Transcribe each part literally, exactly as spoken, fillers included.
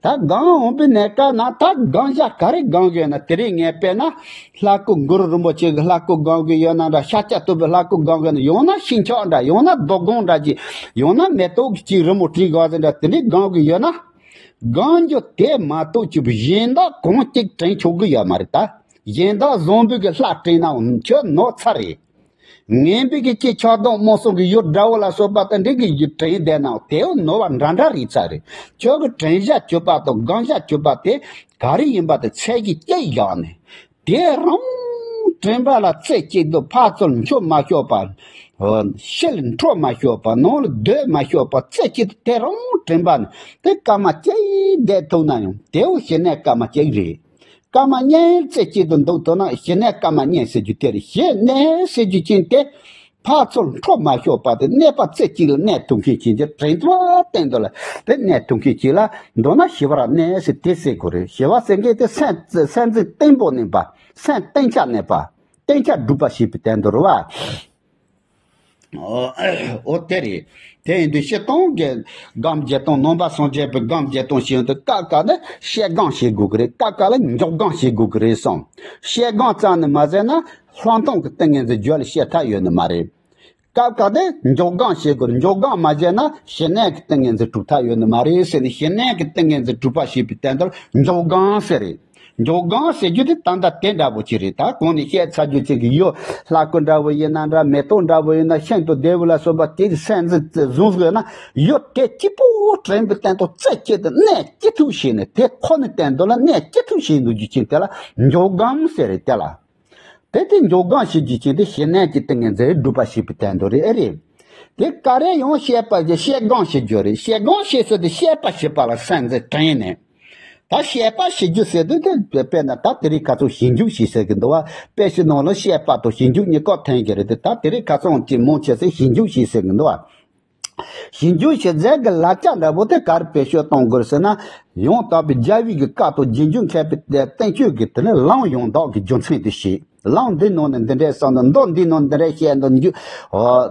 ད་སྒང་འོང་པའི་གནས་སྐབས་ན་ད་སྒང་ཞྭ་ག་རེ་སྒང་གི་ཡོད་ན། དེ་རིང་ངས་དཔེར་ན་ལྷ་སྐུ་གུ་རུ་རིན་པོ་ཆེ་གི་ལྷ་སྐུ་སྒང་གི་ཡོད་ན་འདྲ། ཤཱཀྱ་ཐུབ་པའི་ལྷ་སྐུ་སྒང་གི་ཡོད་ན། ཡང་ན་ཤིང་ཆོག་འདྲ། ཡང་ན་རྡོ་སྒང་འདྲ་ཅིག། ཡང་ན་མེ་ཏོག་གི་ཅིག་རི་མོ་བྲིས་དགོས་ཟེར་འདྲ། དེ་འདྲའི་སྒང་གི་ཡོད་ན། སྒང་རྒྱུ་དེ་མ་གཏོགས་ཅིག་གཞན་དག་གང་གཅིག་དྲན་ཆོག་གི་ཡོད་མ་རེད། ད་གཞན་དག་བཟང་པོ་གི་ལྷ་དྲན་ནའང་ཁྱོད་ནོར་ཚར་རེད། ངན་པའི་གི་ཅིག་ཆགས་སྡང་རྨོངས་གསུམ་གི་ཡུལ་དགྲ་བོ་ལ་སོགས་པ་དང་འདྲེ་གི་ཡུལ་དྲན་བསྡད་ནའང་དེའོ་ནོར་བ་འདྲ་འདྲ་རེད་ཚར་རེད། ཁྱོད་ཀྱི་དྲན་བྱ་གྱུར་པ་དང་སྒང་བྱ་གྱུར་པ་དེ་ག་རེ་ཡིན་པ་དེ་ཚད་གཞི་གཅིག་བཞག་ནས། དེ་རང་དྲན་པ་ལ་རྩེ་གཅིག་ཏུ་ཕར་ཚུར་འཕྱོ་མ་ཤོར་བ། ཕྱི་ལ་འཕྲོ་མ་ཤོར་བ། ནང་ལ་སྡོད་མ་ཤོར་བ། རྩེ་གཅིག་ཏུ་དེ་རང་དྲན་པ་ནི་དེ་སྐར་མ་གཅིག་བསྡད་ཐུབ་ན་ཡང་དེའོ་ཞི་གནས་སྐར་མ་གཅིག་རེད། སྐར་མ་གཉིས་རྩེ་གཅིག་ཏུ་འདུག་ཐུབ་ན་ཞི་གནས་སྐར་མ་གཉིས་ཟེར་རྒྱུ་དེ་རེད། ཞི་གནས་ཟེར་རྒྱུ་ཅན་དེ་ཕར་ཚུར་འཕྲོ་མ་ཤོར་བ་དེ་གནས་པ་རྩེ་གཅིག་ལ་གནས་ཐུབ་མཁན་ཅན་གྱི་དྲན་པ་བསྟེན་དུ་ལ་དེ་གནས་ཐུབ་མཁན་ཅིག་ལ་འདོད་ན་ཞི་བར་གནས་ཟེར་དེ་ཟེར་དགོས་རེད། ཞི་བ་ཟེར་མཁན་དེ་སེམས་སེམས་འཛིན་བརྟན་པོ་གནས་པ། སེམས་གཏིང་ཆ་གནས་པ། གཏིང་ཆ་སྒྲུབ་པ་ཞེས་པའི་དོན་དུ་རེད་བ། ཨོ། ཨོ་དེ་རེད། དེ་ཡིན་དུས་སྤྱིར་བཏང་གི་སྒོམ་བརྒྱད་སྟོང་། ནང་པ་སངས་རྒྱས་པའི་སྒོམ་བརྒྱད་སྟོང་ཞེས་ཡོང་དུས་སྐབས་འགའ་ནི་བཤད་སྒོམ་བྱེད་དགོས་ཀྱི་རེད། སྐབས་འགའ་ལ་འཇོག་སྒོམ་བྱེད་དགོས་ཀྱི་རེད་བསམ། བཤད་སྒོམ་ཙམ་ནས་མ་ཟད་ན་ལྷག་མཐོང་གི་ཏིང་ངེ་འཛིན་རྒྱུད་ལ་སྐྱེ་ཐབས་ཡོད་ནི་མ་རེད། སྐབས་འགའ་དེ་འཇོག་སྒོམ་བྱེད་དགོས། འཇོག་སྒོམ་མ་བྱས་ན་ཞི་གནས་ཀྱི་ཏིང་ངེ་འཛིན་གྲུབ་ཐབས་ཡོད་ནི་མ་རེད་ཟེར་ནས། ཞི་གནས་ཀྱི་ཏིང་ངེ་འཛིན་གྲུབ་པ་ཞེས་པའི་དོན་དུ་འཇོག་སྒོམ་ཟེར་རེད། འཇོག་སྒོམ་ཟེར་རྒྱུ་དེ་ད་ལྟ་དེ་འདྲ་པོ་ཅིག་རེད། ད་གོང་ནས་བཤད་ཚར་རྒྱུ་ཅིག་གི་ཡོད། ལྷ་སྐུ་འདྲ་པོ་ཡིན་ན་འདྲ། མེ་ཏོག་འདྲ་པོ་ཡིན་ན། ཤིང་དང་ལྡེའུ་ལ་སོགས་པ་དེ་སེམས་འཛིན་བཟུང་ཟིག་ན་ཡོད། དེ་གཅིག་པོ་དྲན་པའི་སྟེང་དུ་རྩེ་གཅིག་ཏུ་གནས་གཅིག་ཐུབ་བྱས་ནས་དེ་ཁོ་ནས་བསྟན་དོན་ལ་གནས་གཅིག་ཐུབ་བྱས་འདུག་རྒྱུ་ཅིག་དེ་ལ་འཇོག་སྒོམ་ཟེར་རེད། དེ་ལ། དེ་དེ་འཇོག་སྒོམ་བྱེད་རྒྱུ་ཅན་དེ་ཞི་གནས་ཀྱི་ཏིང་ངེ་འཛིན་སྒྲུབ་པ་ཞེས་པའི་དོན་དུ་རེད། ཨེ་རེད། དེ་ག་རེ་ཡང་བཤད་པ་ཞེས་བཤད་སྒོམ་བྱེད་རྒྱུ་རེད། བཤད་སྒོམ་བྱེད་ཚུལ་དེ་བཤད་པ་ཞེས་པ་ལ་སེམས་འཛིན་དྲན་ནས། ད་བཤད་པ་བྱེད་རྒྱུ་ཟེར་དུས་དེ་དཔེར་ན་ད་དེ་རིང་ཁ་སང་ཞིབ་འཇུག་བྱེད་ཟེར་གི་འདུག་བ། དཔེ་ཆའི་ནང་ལ་བཤད་པ་དང་ཞིབ་འཇུག་གཉིས་ཀ་ཐོན་གི་རེད་དེ། ད་དེ་རིང་ཁ་སང་གི་མང་ཆེ་ཚོས་ཞིབ་འཇུག་བྱེད་ཟེར་གི་འདུག་བ། ཞིབ་འཇུག་བྱེད་མཛད་ཀྱི་ལག་ཆ་འདྲ་པོ་དེ་ག་རེ་བེད་སྤྱོད་གཏོང་དགོས་ཟེར་ན། ཡང་དག་པའི་རྒྱལ་བའི་གི་བཀའ་དང་རྗེས་འཇུག་མཁས་པའི་བསྟན་བཅོས་ཀྱི་དེ་ནི་ལམ་ཡང་དག་གི་རྒྱུ་མཚན་དེ་ཤེས། ལམ་འདི་ནང་ནས་འདི་འདྲས་གསུངས་འདུག། མདོ་འདི་ནང་འདི་འདྲས་བཤད་འདུག། རྒྱུད་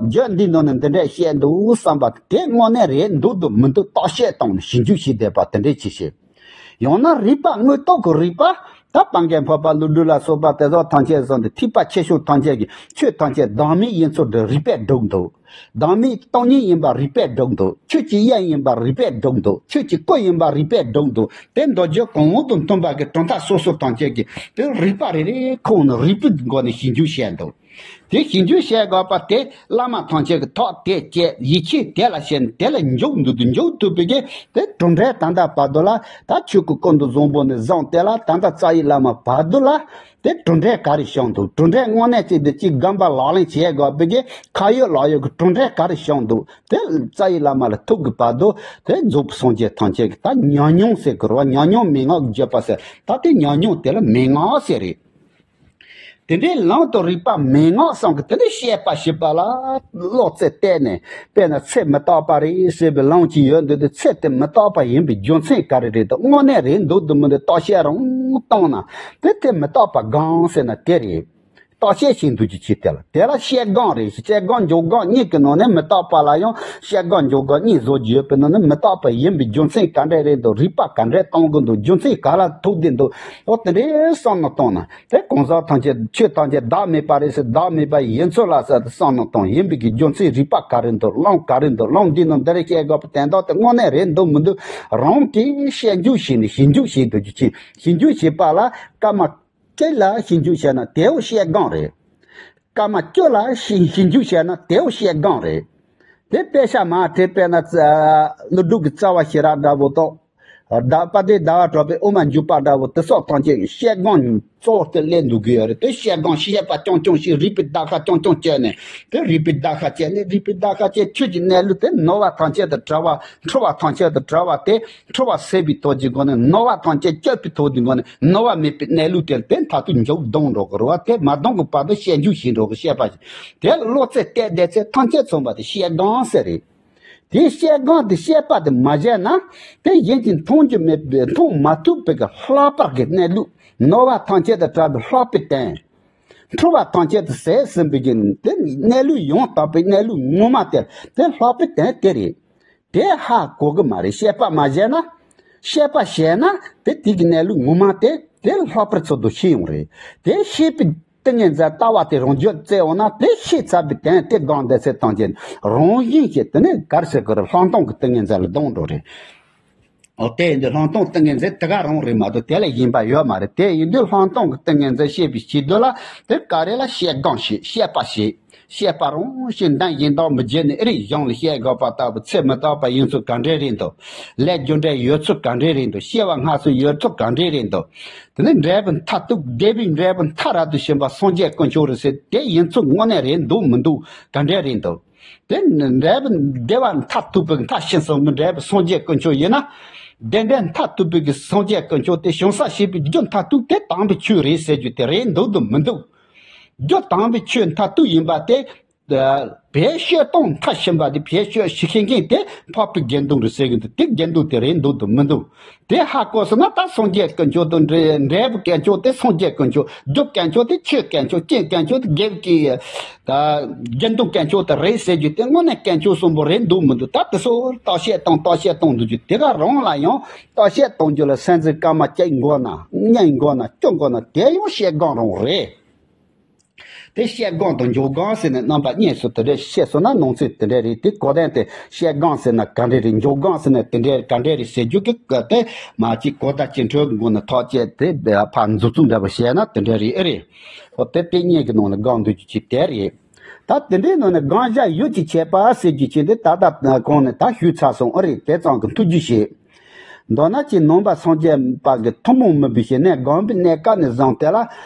རྒྱུད་འདི་ནང་ནས་འདི་འདྲས་བཤད་འདུག་བསམ་པ་དེ་དངོས་གནས་རེད་འདུག་འདུག་མི་འདུག་བརྟག་དཔྱད་བཏང་ནས་ཞིབ་འཇུག་བྱེད་བསྡད་པ་དེ་འདྲས་ཅིག་བྱེད། ཡང་ན་རིགས་པ་དངོས་ཐོག་གི་རིགས་པ། ད་སྤང་གི་འཕགས་པ་ཀླུ་སྒྲུབ་ལ་སོགས་པ་དེ་ཚོ་ཐམས་ཅད་བཟུང་སྟེ་ཐེག་པ་ཆེ་ཆུང་ཐམས་ཅད་ཀྱི་ཆོས་ཐམས་ཅད་བདག་མེད་ཡིན་ཚུལ་དུ་རིགས་པས་སྒྲུབ་འདུག། བདག་མེད་སྟོང་ཉིད་ཡིན་པ་རིགས་པས་སྒྲུབ་འདུག། ཆོས་ཀྱི་དབྱིངས་ཡིན་པ་རིགས་པས་སྒྲུབ་འདུག། ཆོས་ཀྱི་སྐུ་ཡིན་པ་རིགས་པས་སྒྲུབ་འདུག། དེ་མདོ་རྒྱུད་གོང་འོག་ཏུ་འཐོན་པ་གི་གྲུབ་མཐའ་སོ་སོ་ཐམས་ཅད་ཀྱི་དེ་རིགས་པ་རེ་རེ་ཁོང་ནས་རིགས་པའི་སྒོ་ནས་ཞིབ་འཇུག་བྱས་འདུག། དེ་ཞིབ་འཇུག་བྱེད་དགོས་པ་དེ་བླ་མ་ཐམས་ཅད་ཀྱི་ཐུགས་དེ་བསྐྱེད། ཡིད་ཆེས་དེ་ལ་བྱས་ནས་དེ་ལ་འཇུག་འདུག་ཏུ་འཇུག་ཐུབ་པའི་གི་དེ་གྲུབ་འབྲས་ད་ལྟ་བར་དུ་ལ་ད་ཆོས་སྐུ་ཀུན་ཏུ་བཟང་པོ་ནས་བཟུང་སྟེ་ལ་ད་ལྟ་རྩ་བའི་བླ་མ་བར་དུ་ལ་དེ་གྲུབ་འབྲས་ག་རེ་བྱུང་འདུག། གྲུབ་འབྲས་དངོས་གནས་ཅིག་དེ་ཅིག་སྒོམ་པ་ལག་ལེན་བྱེད་དགོས་པའི་གི་ཁ་ཡོད་ལག་ཡོད་ཀྱི་གྲུབ་འབྲས་ག་རེ་བྱུང་འདུག། དེ་རྩ་བའི་བླ་མ་ལ་ཐུག་གི་བར་དུ་དེ་རྫོགས་པའི་སངས་རྒྱས་ཐམས་ཅད་ཀྱི་ད་ཉམས་མྱོང་ཟེར་དགོས་རེད་བ། ཉམས་མྱོང་མན་ངག་གི་བརྗོད་པ་ཟེར། ད་དེ་ཉམས་མྱོང་དེ་ལ་མན་ངག་ཟེར་རེད། དེ་འདྲའི་ལམ་དང་རིགས་པ་མན་ངག་གསུམ་གྱི་དེ་ནི་བཤད་པ་ཞེས་པ་ལ་བློ་རྩེ་གཏད་ནས། དཔེར་ན་ཚེ་མི་རྟག་པ་རེད་ཟེར་བའི་ལམ་གཅིག་ཡོད་འདུག་སྟེ། ཚེ་དེ་མི་རྟག་པ་ཡིན་པའི་རྒྱུ་མཚན་ག་རེ་རེད་དང་། དངོས་གནས་རེད་འདུག་འདུག་མི་འདུག་བརྟག་དཔྱད་རང་བཏང་ན་དེ་དེ་མི་རྟག་པ་སྒོམ་ཟེར་ན་དེ་རེད། བརྟག་དཔྱད་བྱེད་འདུག་རྒྱུ་ཅིག་དེ་ལ་དེ་ལ་བཤད་སྒོམ་རེད། བཤད་སྒོམ་འཇོག་སྒོམ་གཉིས་ཀྱི་ནང་ནས་མི་རྟག་པ་ལ་ཡང་བཤད་སྒོམ་འཇོག་སྒོམ་གཉིས་བཟོ་རྒྱུ་ཡོད་པའི་ནང་ནས། མི་རྟག་པ་ཡིན་པའི་རྒྱུ་མཚན་ག་འདྲ་རེད་འདུག། རིགས་པ་ག་འདྲ་གཏོང་གི་འདུག། རྒྱུ་མཚན་ག་ལ་ཐུག་བསྡད་འདུག། འོ་དེ་འདྲའི་བསམ་བློ་བཏང་ན། དེ་གང་ཟག་ཐམས་ཅད་ཆོས་ཐམས་ཅད་བདག་མེད་པ་རེད་ཟེར། བདག་མེད་པ་ཡིན་ཚུལ་ལ་ཟེར་ཏེ་བསམ་བློ་བཏང་། ཡིན་པའི་གི་རྒྱུ་མཚན་རིགས་པ་ག་རེ་འདུག། ལམ་ག་རེ་འདུག། ལམ་འདི་ནང་འདི་རེ་བཤད་དགོས་པ་དོན་དག་དེ་དངོས་གནས་རེད་འདུག་མི་འདུག་རང་གིས་དཔྱད་འཇུག་བྱས་ནས་ཞིབ་འཇུག་བྱེད་འདུག་རྒྱུ་ཅིག། ཞིབ་འཇུག་བྱེད་པ་ལ་སྐར་མ་གཅིག་ལ་ཞིབ་འཇུག་བྱས་ན་དེའོ་བཤད་སྒོམ་རེད། སྐར་མ་བཅུ་ལ་ཞིབ་ཞིབ་འཇུག་བྱས་ན་དེའོ་བཤད་སྒོམ་རེད། དེ་དཔེ་ཆ་མ་བྲིས་པས་ན་ཀླུ་སྒྲུབ་ཀྱི་རྩ་བ་ཤེས་རབ་འདྲ་པོ་དང་། དཔལ་ལྡན་ཟླ་བ་གྲགས་པའི་དབུ་མ་འཇུག་པ་འདྲ་པོ་དེ་སོགས་ཐམས་ཅད་བཤད་སྒོམ་གཙོ་བོ་དེ་སླེབས་འདུག་གི་ཡོད་རེད། དེ་བཤད་སྒོམ་བཤད་པ་རྐྱང་རྐྱང་བྱས། རིགས་པའི་བརྡར་ཤ་རྐྱང་རྐྱང་བཅད་ནས། དེ་རིགས་པའི་བརྡར་ཤ་བཅད་ནས། རིགས་པའི་བརྡར་ཤ་བཅད། ཆོས་ཀྱི་གནས་ལུགས་དེ་ནོར་བ་ཐམས་ཅད་དང་བྲལ་བ། འཁྲུལ་བ་ཐམས་ཅད་དང་བྲལ་བ་དེ། འཁྲུལ་བ་སེལ་བའི་ཐོག་གི་སྒོ་ནས། ནོར་བ་ཐམས་ཅད་གཅོད་པའི་ཐོག་གི་སྒོ་ནས། ནོར་བ་མེད་པའི་གནས་ལུགས་དེར་དེ་མཐར་ཐུག་མཇུག་བསྡོམས་འགྲོ་གི་རེད་བ། དེ་མ་བསྡོམས་ཀྱི་བར་དུ་དཔྱད་འཇུག་བྱེད་འགྲོ་གི་བཤད་པ་ཞིག། དེ་བློ་རྩེ་གཏད་བསྡད་ཚེ་ཐམས་ཅད་མཚོན་པ་དེ་བཤད་སྒོམ་ཟེར་རེད། དེ་བཤད་སྒོམ་དེ་བཤད་པ་དེ་མ་བྱས་ན། དེ་གཞན་གྱིས་མཐོང་རྒྱུ་མེད་པའི། མཐོང་མ་ཐུབ་པའི་གི་ལྷག་པར་གྱི་གནས་ལུགས། ནོར་བ་ཐམས་ཅད་དང་བྲལ་བའི་ལྷག་པའི་དོན། འཁྲུལ་བ་ཐམས་ཅད་དེ་ཟད་ཟིན་པའི་གི་དེ་གནས་ལུགས། ཡང་དག་པའི་གནས་ལུགས་ངོ་མ་དེ། དེ་ལྷག་པའི་དོན་དེ་རེད། དེ་ཧ་གོ་གི་མ་རེད། བཤད་པ་མ་བྱས་ན། བཤད་པ་བཤད་ན་དེ་དེ་གི་གནས་ལུགས་ངོ་མ་དེ་དེ་ལྷག་པར་ཚུལ་དུ་ཤེས་ཡོང་རེད། དེ་ཤེས་པའི་ཏིང་ངེ་འཛིན་ལྟ་བ་དེ་རང་རྒྱུད་བཙལ་འོང་ན་དེ་ཤེས་ཚར་བའི་དོན་དེ་སྒོམ་བཟླས་བརྩེ་གཏོང་བྱས་རང་བཞིན་གྱིས་དེ་ནས་ག་རེ་ཟེར་དགོས་རེད། ལྷག་མཐོང་གི་ཏིང་ངེ་འཛིན་ལ་ལྡང་འགྲོ་རེད། འོ་དེ་ཡིན་དུས་ལྷག་མཐོང་ཏིང་ངེ་འཛིན་དེ་ག་རང་རེད་མ་གཏོགས་དེ་ལས་གཞན་པ་ཡོད་མ་རེད། དེ་ཡིན་དུས་ལྷག་མཐོང་གི་ཏིང་ངེ་འཛིན་ཤེས་པའི་ཆེད་དུ་ལ་དེ་ག་རེ་ལ་བཤད་སྒོམ་བྱེད། བཤད་པ་བྱེད། བཤད་པ་རང་བཞིན་གདངས་ཡིན་དང་མི་བརྗེད་ནས་ཨེ་རེད། གཞུང་ལ་བཤད་དགོས་པ་ལྟ་བུ་ཚད་མི་རྟག་པ་ཡིན་ཚུལ་ག་འདྲས་རེད་འདུག་ལས་རྒྱུ་འབྲས་ཡོད་ཚུལ་ག་འདྲས་རེད་འདུག་སྐྱེ་བ་སྔ་ཕྱི་ཡོད་ཚུལ་ག་འདྲས་རེད་འདུག་དེ་ནས་འབྲས་བུ་མཐར་ཐུག་བདེ་བའི་འབྲས་བུ་མཐའ་རབ་ཏུ་ཕྱིན་པ་སངས་རྒྱས་དཀོན་མཆོག་རེད་ཟེར་དེ་ཡིན་ཚུལ་དངོས་གནས་རེད་འདུག་མི་འདུག་ག་འདྲས་རེད་འདུག་དེ་འབྲས་བུ་བདེ་བ་མཐར་ཐུག་པའི་མཐར་ཕྱིན་སོང་མི་འབྲས་བུ་སངས་རྒྱས་དཀོན་མཆོག་ཡིན་ན། བདེ་འབྲས་མཐར་ཐུག་པའི་གི་སངས་རྒྱས་དཀོན་མཆོག་དེ་བྱང་ས་ཞེས་པའི་རྒྱུ་མཐར་ཐུག་དེ་དམ་པའི་ཆོས་རེད་ཟེར་རྒྱུ་དེ་རེད་འདུག་དང་མི་འདུག་རྒྱུ་དམ་པའི་ཆོས་མཐར་ཐུག་ཡིན་པ་དེ། བའི་སྤྱོད་སྟངས་མཐར་ཕྱིན་པ་དེ་བའི་སྤྱོད་ཤེས་མཁན་དེ་འཕགས་པའི་དགེ་འདུན་རེད་ཟེར་གི་འདུག་དེ་དགེ་འདུན་དེ་རེད་འདུག་དང་མི་འདུག་དེ་ཧ་གོ་སོང་ན་ད་སངས་རྒྱས་དཀོན་མཆོག་དང་འབྲེལ་འབྲས་བུ་དཀོན་མཆོག་དེ་སངས་རྒྱས་དཀོན་མཆོག་རྒྱུ་དཀོན་མཆོག་དེ་ཆོས་དཀོན་མཆོག་རྐྱེན་དཀོན་མཆོག་དེ་དགེ་བའི་ཀྱི་ད་དགེ་འདུན་དཀོན་མཆོག་དེ་རེད་ཟེར་རྒྱུ་དེ་དངོས་གནས་དཀོན་མཆོག་གསུམ་པོ་རེད་འདུག་མི་འདུག་ད་དེ་ཚོ་བརྟག་དཔྱད་དང་བརྟག་དཔྱད་གཏོང་འདུག་རྒྱུ་དེ་ག་རང་ལ་ཡང་བརྟག་དཔྱད་གཏོང་རྒྱུ་ལ་སེམས་འཛིན་སྐར་མ་བརྒྱབ་དགོས་ན་བརྙན་དགོས་ན་སྐྱོན་དགོས་ན་དེ་ཡང་བཤད་སྒོམ་རང་རེད། དེ་བཤད་སྒོམ་དང་འཇོག་སྒོམ་ཟེར་ནས་རྣམ་པ་གཉིས་སུ་དེ་འདྲས་བཤད་སོང་ན་ནང་ཚན་དེ་འདྲས་རེད། དེ་གོ་དོན་དེ་བཤད་སྒོམ་ཟེར་ན་ག་འདྲས་རེད། འཇོག་སྒོམ་ཟེར་ན་དེ་འདྲས་ག་འདྲས་རེད་ཟེར་རྒྱུ་གི་སྐད་དེ་མ་གཅིག་གོ་བརྡ་ཅི་འཕྲོད་དགོས་ན་ཐག་བཅད་དེ་ཕར་མཛུབ་བཙུགས་འདྲ་པོ་བྱས་ན་དེ་འདྲས་རེད། ཨེ་རེད། ཨོ་དེ་དེ་གཉིས་ཀྱི་ནང་ནས་སྒོམ་འདུག་རྒྱུ་ཅིག་དེ་རེད། ད་དེ་འདྲའི་ནང་ནས་སྒོམ་བྱ་ཡུལ་གྱི་ཁྱད་པར་ཟེར་རྒྱུ་ཅིག་འདི་ད་ལྟ་གོང་ནས་ད་ཞུས་ཚར་སོང་། ཨེ་རེད། དེ་ཙམ་གྱིས་ཐུགས་རྗེ་ཆེ། མདོར་ན་ཅིག་ནང་པ་སངས་རྒྱས་པ་གི་ཐུན་མོང་མིན་པའི་ཞི་གནས་སྒོམ་པའི་གནས་སྐབས་ནས་བཟུང་སྟེ་ལ།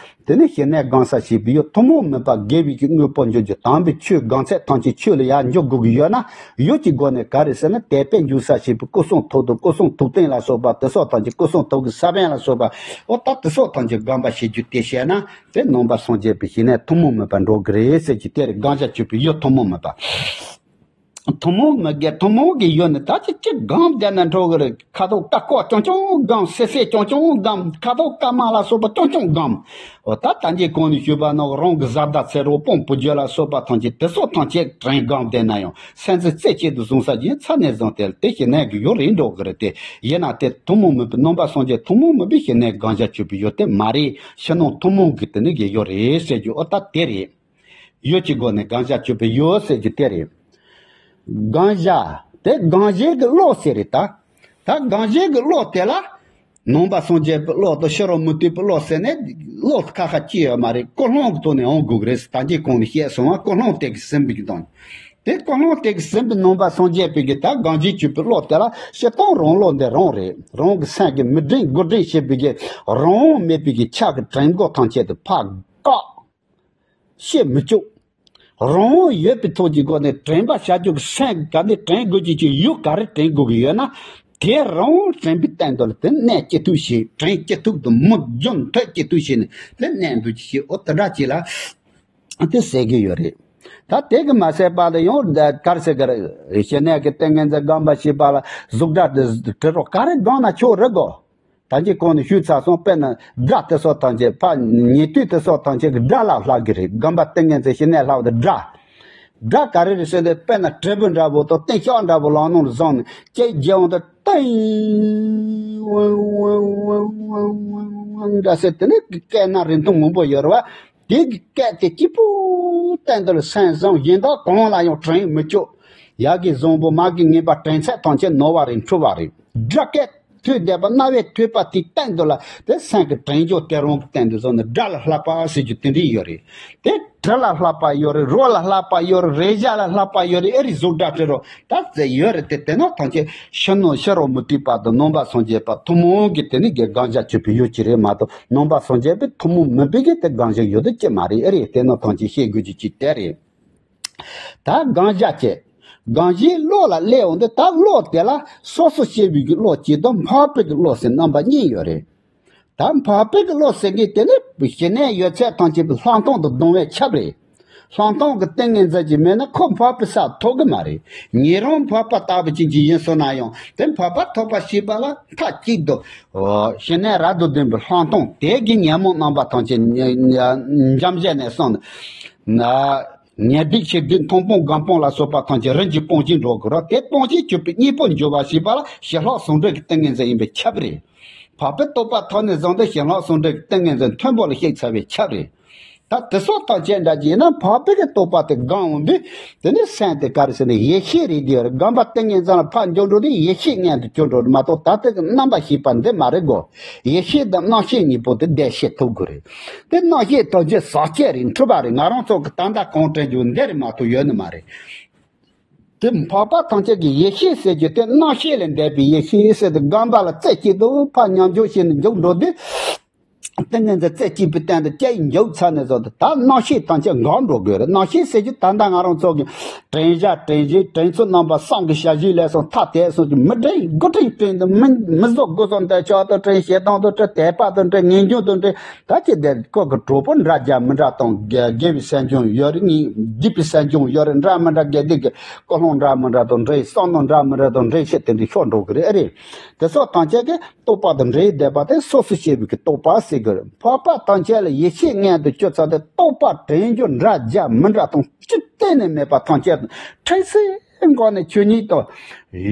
དེ་ནས་ཞི་གནས་སྒོམ་ས་ཞེས་པའི་ཡུལ་ཐུན་མོང་མིན་པ་དགེ་བའི་གི་དངོས་པོ་འཇོག་རྒྱུ་དམ་པའི་ཆོས་སྒོམ་ཚད་ཐམས་ཅད་ཆོས་ལ་ཡར་འཇོག་དགོས་ཀྱི་ཡོད་ན། ཡུལ་གྱི་སྒོ་ནས་ག་རེ་ཟེར་ན་དད་པས་འཇུག་ས་ཞེས་པའི་སྐུ་གསུང་ཐུགས་དང་སྐུ་གསུང་ཐུགས་རྟེན་ལ་སོགས་པ་དེ་སོགས་ཐམས་ཅད་སྐུ་གསུང་ཐུགས་ཀྱི་ས་བོན་ལ་སོགས་པ། ཨོ་ད་དེ་སོགས་ཐམས་ཅད་སྒོམ་པ་ཞེས་རྒྱུ་དེ་བཤད་ན་དེ་ནང་པ་སངས་རྒྱས་པའི་ཞི་གནས་ཐུན་མོང་མིན་པ་འགྲོ་གི་རེད་ཟེར་རྒྱུ་དེ་རེད། སྒོམ་བྱ་སྤྱོད་པའི་ཡུལ་ཐུན་མོང་མིན་པ། ཐུན་མོང་མི་དགེ་ཐུན་མོང་གི་ཡུལ་ནི་ད་ཅི་ཅི་སྒོམ་བསྡད་ན་འགྲོ་གི་རེད། ཁ་དོག་དཀར་ཀོ་རྐྱང་རྐྱང་སྒོམ། སེར་སེར་རྐྱང་རྐྱང་སྒོམ། ཁ་དོག་དཀར་དམར་ལ་སོགས་པ་རྐྱང་རྐྱང་སྒོམ། འོ་ད་ད་གིན་གོང་ནས་ཞུས་པ་ནང་རང་གི་བཟའ་ཟླ་ཚེ་རོགས་སྤུན་བུ་རྒྱུད་ལ་སོགས་པ་ཐམས་ཅད་དེ་སོགས་ཐམས་ཅད་དྲན་སྒོམ་བསྡད་ན་ཡང་སེམས་ཅན་རྩེ་གཅིག་ཏུ་བཟུང་ས་ཡིན་ཙང་ནས་བཟུང་སྟེ་དེ་ཞི་གནས་ཀྱི་ཡུལ་རེད་འགྲོ་གི་རེད་དེ། ཡིན་ན་དེ་ཐུན་མོང་མིན་པའི་ནང་པ་སངས་རྒྱས་ཐུན་མོང་མིན་པའི་ཞི་གནས་སྒོམ་བྱ་སྤྱོད་པའི་ཡུལ་དེ་མ་རེད། ཕྱི་ནང་ཐུན་མོང་གི་དེ་ནི་གི་ཡུལ་རེད་ཟེར་རྒྱུ་ཨོ་ད་དེ་རེད། ཡུལ་གྱི་སྒོ་ནས་སྒོམ་བྱ་སྤྱོད་པའི་ཡུལ་ཟེར་རྒྱུ་དེ་རེད། སྒོམ་བྱ་དེ་སྒོམ་བྱེད་ཀྱི་བློ་ཟེར་རེད་ད། ད་སྒོམ་བྱེད་ཀྱི་བློ་དེ་ལ། ནང་པ་སངས་རྒྱས་པའི་བློ་དང་ཕྱི་རོལ་མུ་སྟེགས་པའི་བློ་ཟེར་ནས་བློ་ཁ་ཁ་གཅིག་ཡོད་མ་རེད། ཀུན་སློང་གི་ཐོག་ནས་འོང་དགོས་ཀྱི་རེད། ད་གིན་གོང་ནས་བཤད་སོང་བ་ཀུན་སློང་དེ་གིས་ཟིན་པའི་གི་དང་། དེ་ཀུན་སློང་དེ་གིས་ཟིན་པའི་ནང་པ་སངས་རྒྱས་པའི་གི་ད་སྒོམ་བྱེད་སྤྱོད་པའི་བློ་དེ་ལ་སྤྱིར་བཏང་རང་བློ་འདི་རང་རེད། རང་གི་སེམས་ཀྱི་མི་དྲན་དགུ་དྲན་བྱེད་པའི་གི་རང་དབང་མེད་པའི་གི་ཆགས་ཀྱི་དྲན་སྒོ་ཐམས་ཅད་དུ་ཕར་བཀག་བཤད་མི་བཅུག་རང་དབང་ཡོད་པའི་ཐོག་གི་སྒོ་ནས་དྲན་པ་བྱ་རྒྱུ་གི་སེམས་ག་འདི་དྲན་དགོས་ཀྱི་ཅིག་ཡུལ་ག་རེ་དྲན་དགོས་ཀྱི་ཡོད་ན། དེ་རང་དབང་དྲན་པའི་སྟེང་དུ་ལ་དེ་གནས་ཅི་ཐུབ་བྱེད། དྲན་ཅི་ཐུབ་དང་མུ་རྒྱུན་མཐུད་ཅི་ཐུབ་བྱེད་ནས་དེ་གནས་འདུག་ཅི་བྱེད། ཨོ་དེ་འདྲ་ཅིག་ལ་དེ་ཟེར་གི་ཡོད་རེད། ད་དེ་གི་མ་ཟད་པ་ལ་ཡང་ག་རེ་ཟེར་གི་རེད། ཞི་གནས་ཀྱི་ཏིང་ངེ་འཛིན་སྒོམ་པ་ཞེས་པ་ལ་གཟུགས་སྒྲ་དེ་དྲི་རོ་ག་རེ་སྒོམ་ན་ཆོག་རེད་གོ། ད་གིན་གོང་ནས་ཞུས་ཚར་སོང་། དཔེར་ན་སྒྲ་དེ་སོགས་ཐམས་ཅད་ཕར་ཉན་དུས་དེ་སོགས་ཐམས་ཅད་ཀྱི་སྒྲ་ལ་བསླབ་ཀྱི་རེད། སྒོམ་པ་ཏིང་ངེ་འཛིན་ཞི་གནས་བསླབ་པ་དེ་སྒྲ། སྒྲ་ག་རེ་རེད་ཟེར་ན་དཔེར་ན་དྲིལ་བུ་འདྲ་པོ་དང་ཏིང་ཤགས་འདྲ་པོ་ལག་ནང་ལ་བཟུང་ནས་ཅིག་བརྒྱབ་འོང་དུས་ཏིང་ཝང་ཝང་ཝང་འདྲ་ཟེར་དེ་ནས་སྐད་སྣ་རིང་ཐུང་མང་པོ་ཡོད་རེད་བ། དེ་གི་སྐད་དེ་གཅིག་པུ་སྟེང་དུ་ལ་སེམས་བཟུང་། གཞན་དག་གང་ལ་ཡང་དྲན་མི་བཅུག་ཡ་གི་བཟང་པོ་མ་གི་ངན་པ་དྲན་ཚད་ཐམས་ཅད་ནོར་བ་རེད། འཁྲུལ་བ་རེད། སྒྲ་སྐད་ཐོས་བསྡད་པ་རྣ་བས་ཐོས་པ་དེའི་སྟེང་དུ་ལ་དེ་སེམས་ཀྱི་དྲན་འཇོག་དེ་རང་གི་སྟེང་དུ་བཟུང་ནས་སྒྲ་ལ་བསླབ་པ་ཟེར་རྒྱུ་དེ་འདྲ་ཡོད་རེད། དེ་དྲི་ལ་བསླབ་པ་ཡོད་རེད། རོ་ལ་བསླབ་པ་ཡོད་རེད། རེག་བྱ་ལ་བསླབ་པ་ཡོད་རེད། ཨེ་རེད། གཟུགས་སྒྲ་དྲི་རོ་ད་ཟེར་ཡོད་རེད། དེ་དེ་ནང་ཐམས་ཅད་ཕྱི་ནང་ཕྱི་རོལ་མུ་སྟེགས་པ་དང་ནང་པ་སངས་རྒྱས་པ་ཐུན་མོང་གི་དེ་ནི་གི་སྒོམ་བྱ་སྤྱོད་པའི་ཡུལ་གཅིག་རེད་མ་གཏོགས། ནང་པ་སངས་རྒྱས་པའི་ཐུན་མོང་མིན་པའི་གི་དེ་སྒོམ་བྱའི་ཡུལ་དེ་གཅིག་མ་རེད། ཨེ་རེད། དེ་ནང་ཐམས་ཅད་ཤེས་དགོས་རྒྱུ་གཅིག་དེ་རེད། ད་སྒོམ་བྱ་བྱེད། སྒོམ་བྱའི་བློ་ལ་སླེབས་འོང་དུས་ད་བློ་དེ་ལ་སོ་སོ་སྐྱེ་བོའི་གི་བློ་གཅིག་དང་འཕགས་པའི་གི་བློ་ཟེར་རྣམ་པ་གཉིས་ཡོད་རེད། ད་འཕགས་པའི་གི་བློ་ཟེར་མཁན་དེ་ནི་ཞི་གནས་ཡོད་ཚད་ཐམས་ཅད་པའི་ལྷག་མཐོང་དང་ལྡན་པས་ཁྱབ་རེད། ལྷག་མཐོང་གི་ཏིང་ངེ་འཛིན་ཅིག་མེད་ན་ཁོ་འཕགས་པའི་ས་ཐོབ་གི་མ་རེད། ཉན་རང་འཕགས་པ་ལྟ་བུ་ཅན་ཅིག་ཡིན་སོང་ན་ཡང་དེ་འཕགས་པ་ཐོབ་པ་ཞེས་པ་ལ་མཐའ་གཅིག་ཏུ་ཞི་གནས་རབ་ཏུ་ལྡན་པའི་ལྷག་མཐོང་དེ་གི་ཉོན་མོངས་རྣམ་པ་ཐམས་ཅད་འཇོམས་བྱས་ནས་སོང་ན། ཉེས་སྒྲིག་ཆེ་སྒྲིག་མཐོང་སྤང་སྒོམ་སྤང་ལ་སོགས་པ་ཐམས་ཅད་རིམ་གྱིས་སྤོང་བྱེད་འགྲོ་དགོས་ར། དེ་སྤོང་བྱེད་གྱུར་པའི་གཉེན་པོ་འབྱོར་བ་ཞེས་པ་ལ་ཞི་ལྷག་ཟུང་འབྲེལ་གྱི་ཏིང་ངེ་འཛིན་ཡིན་པས་ཁྱབ་རེད། འཕགས་པའི་རྟོགས་པ་ཐོབ་ནས་བཟུང་སྟེ་ཞི་ལྷག་ཟུང་འབྲེལ་གྱི་ཏིང་ངེ་འཛིན་མཐོན་པོ་ལ་གཤེགས་ཚར་བས་ཁྱབ་རེད། ད་དེ་སོགས་ཐམས་ཅད་འདྲ་ཅིག་ཡིན་ན་འཕགས་པའི་གི་རྟོགས་པ་དེ་སྒོམ་འོང་དུས་དེ་ནི་སེམས་དེ་ག་རེ་ཟེར་ན་ཡེ་ཤེས་རེད། དེ་སྒོམ་པ་ཏིང་ངེ་འཛིན་ལ་ཕར་འགྱུར་འགྲོ་དུས་ཡེ་ཤེས་མངོན་དུ་གྱུར་འགྲོ་རེད་མ་གཏོགས་ད་ལྟ་གི་རྣམ་པ་ཤེས་པ་འདི་མ་རེད་གོ། ཡེ་ཤེས་དང་རྣམ་ཤེས་གཉིས་པོ་དེ་བདེ་ཤེས་ཐུག་དགོས་རེད། དེ་རྣམ་ཤེས་ཐམས་ཅད་ཟག་བཅས་རེད། འཁྲུལ་པ་རེད། ང་རང་ཚོ་གི་ད་ལྟ་གང་དྲན་རྒྱུ་འདི་རེད་མ་གཏོགས་ཡོད་ནི་མ་རེད། དེ་འཕགས་པ་ཐམས་ཅད་ཀྱི་ཡེ་ཤེས་ཟེར་རྒྱུ་དེ་རྣམ་ཤེས་ལས་འདས་པའི་ཡེ་ཤེས་ཟེར་ཏེ་སྒོམ་པ་ལ་རྩེ་གཅིག་ཏུ་ཕར་མཉམ་འཇོག་བྱས་ནས་འཇུག་འགྲོ་དུས། ཏིང་ངེ་འཛིན་རྩེ་གཅིག་པའི་སྟེང་དུ་ཅིག་འཇུག་ཚར་ནས་བཟུང་སྟེ་ད་རྣམ་ཤེས་ཐམས་ཅད་འགག་འགྲོ་དགོས་རེད། རྣམ་ཤེས་ཟེར་རྒྱུ་ད་ལྟ་ང་རང་ཚོ་གི་དྲན་བཞག་དྲན་བཞིན་དྲན་ཚུལ་རྣམ་པ་བསམ་གྱིས་བཞག་བཞིན་ལས་སོང་ཐ་དད་སོང་གི་མི་དྲན་དགུ་དྲན་དྲན་དུ་མི་མི་བཟོ་དགུ་བཟོ་འདི་ཆགས་དང་དྲན་ཞེ་སྡང་དང་དྲན་དད་པ་དང་དྲན་ངེས་འབྱུང་དང་དྲན། ད་ཅི་དེ་ཁོ་གི་གྲོགས་པོ་འདྲ་རྒྱ་མི་འདྲ་དང་དགེ་དགེ་བའི་སེམས་བྱུང་ཡོད་རེད། ངས་སྡིག་པའི་སེམས་བྱུང་ཡོད་རེད། འདྲ་མི་འདྲ་དགེ་སྡིག་གི་ཀུན་སློང་འདྲ་མི་འདྲ་དང་འདྲེས། བསམ་བློ་འདྲ་མི་འདྲ་དང་འདྲེས་བྱས་དེ་འདྲའི་ཤོར་འགྲོ་གི་རེད། ཨེ་རེད། དེ་སོགས་ཐམས་ཅད་ཀྱི་རྟོགས་པ་དང་འདྲེས་བསྡད་པ་དེ་སོ་སོ་སྐྱེ་བོའི་གི་རྟོགས་པ་ཟེར་གི་རེད། འཕགས་པ་ཐམས་ཅད་ལ་ཡེ་ཤེས་མངོན་དུ་གྱུར་ཚར་ཏེ་རྟོགས་པ་དྲན་རྒྱུ་འདྲ་རྒྱ་མི་འདྲ་དང་ཅི་གཏན་ནས་མེད་པ་ཐམས་ཅད་དང་འཕྲད་སའི་སྒོ་ནས་ཆོས་ཉིད་དང་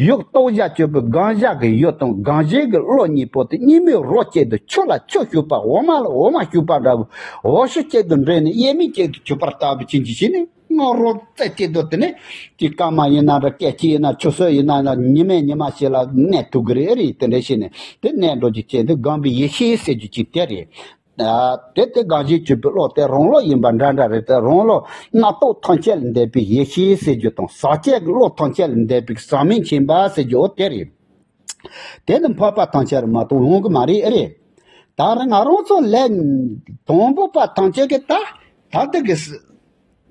ཡུལ་རྟོགས་བྱ་གཅིག་པུ་སྒོམ་བྱ་གི་ཡུལ་དང་སྒོམ་བྱེད་ཀྱི་བློ་གཉིས་པོ་དེ་གཉིས་མེད་རོ་གཅིག་ཏུ་ཆུ་ལ་ཆུ་ཞུགས་པ་འོ་མ་ལ་འོ་མ་ཞུགས་པ་འདྲ་བོ་འོ་ཞུ་གཅིག་ཏུ་འདྲེས་ནས་དབྱེར་མེད་གཅིག་ཏུ་གྱུར་པ་ལྟ་བུ་ཅན་གྱི་ཕྱིར་ནི། སྔོན་རོལ་རྩེ་གཅིག་ཏུ་དེ་ནས་ཀྱི་སྐར་མ་ཡིན་ན་འདྲ་སྐད་ཅིག་ཡིན་ན་ཆུ་ཚོད་ཡིན་ན་འདྲ་ཉི་མའི་ཉི་མ་ཞིག་ལ་གནས་ཐུབ་ཀྱི་རེད། རེད་དེ་འདྲ་བྱས་ནས་དེ་གནས་འགྲོ་རྒྱུ་ཅན་དེ་སྒོམ་པའི་ཡེ་ཤེས་ཟེར་རྒྱུ་ཅིག་དེ་རེད། ཨ། དེ་དེ་སྒོམ་བྱེད་གཅིག་པུའི་བློ་དེ་རང་བློ་ཡིན་པ་འདྲ་འདྲ་རེད། དེ་རང་བློ་རྣམ་རྟོག་ཐམས་ཅད་ལས་འདས་པའི་ཡེ་ཤེས་ཟེར་རྒྱུ་དང་ཟག་བཅས་ཀྱི་བློ་ཐམས་ཅད་ལས་འདས་པའི་ཟག་མེད་མཁྱེན་པ་ཟེར་རྒྱུ་འོ་དེ་རེད། དེ་ནི་འཕགས་པ་ཐམས་ཅད་མ་གཏོགས་འོང་གི་མ་རེད། ཨེ་རེད། ད་རེས་ང་རང་ཚོ་ལས་དང་པོ་པ་ཐམས་ཅད་ཀྱི་ད་ད་དེ་གི་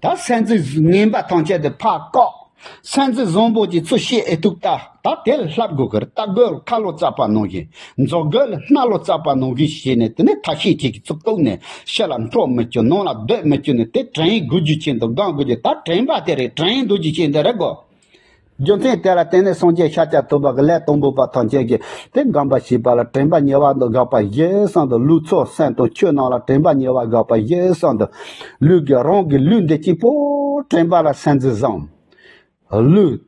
ད་སེམས་ཅན་ངན་པ་ཐམས་ཅད་དེ་ཕར་བཀག་སེམས་ཅན་བཟང་པོ་ཅིག་ཚུར་ཤེས་ཨེ་ཐུབ། ད་ད་དེ་ལ་བསླབ་དགོས་གི་རེད། ལྟ་དགོས་ལ་ཁ་ལོ་བཙགས་པ་ནང་བཞིན། འཇོག་དགོས་ལ་སྣ་ལོ་བཙགས་པ་ནང་བཞིན་བྱས་ནས་དེ་ནས་ཐབས་ཤེས་ཅིག་གིས་ཚུར་བཀུག་ནས་ཕྱི་ལ་འཕྲོ་མི་བཅུག་ནང་ལ་སྡོད་མི་བཅུག་ནས་དེ་དྲན་དགོས་རྒྱུ་ཅན་དུ་སྒོམ་དགོས་རྒྱུ། ད་དྲན་པ་དེ་རེད། དྲན་འདུག་རྒྱུ་ཅན་དེ་རེད་གོ། རྒྱུ་མཚན་དེ་ལ་བརྟེན་ནས་སངས་རྒྱས་ཤཱཀྱ་ཐུབ་པ་གི་ལས་དང་པོ་པ་ཐམས་ཅད་ཀྱིས་དེ་སྒོམ་པ་བྱེད་པ་ལ་དྲན་པ་ཉེ་བར་དུ་དགག་པ་བཞི་གསུམ་དུ། ལུས་ཚོགས་སེམས་དང་ཆོས་རྣམས་ལ་དྲན་པ་ཉེ་བར་དགག་པ་བཞི་གསུམ་དུ། ལུས་ཀྱི་རང་གི་ལུས་འདི་གཅིག་པོ་དྲན་པ་ལ་སེམས་འཛིན་བཟང་། ལུས་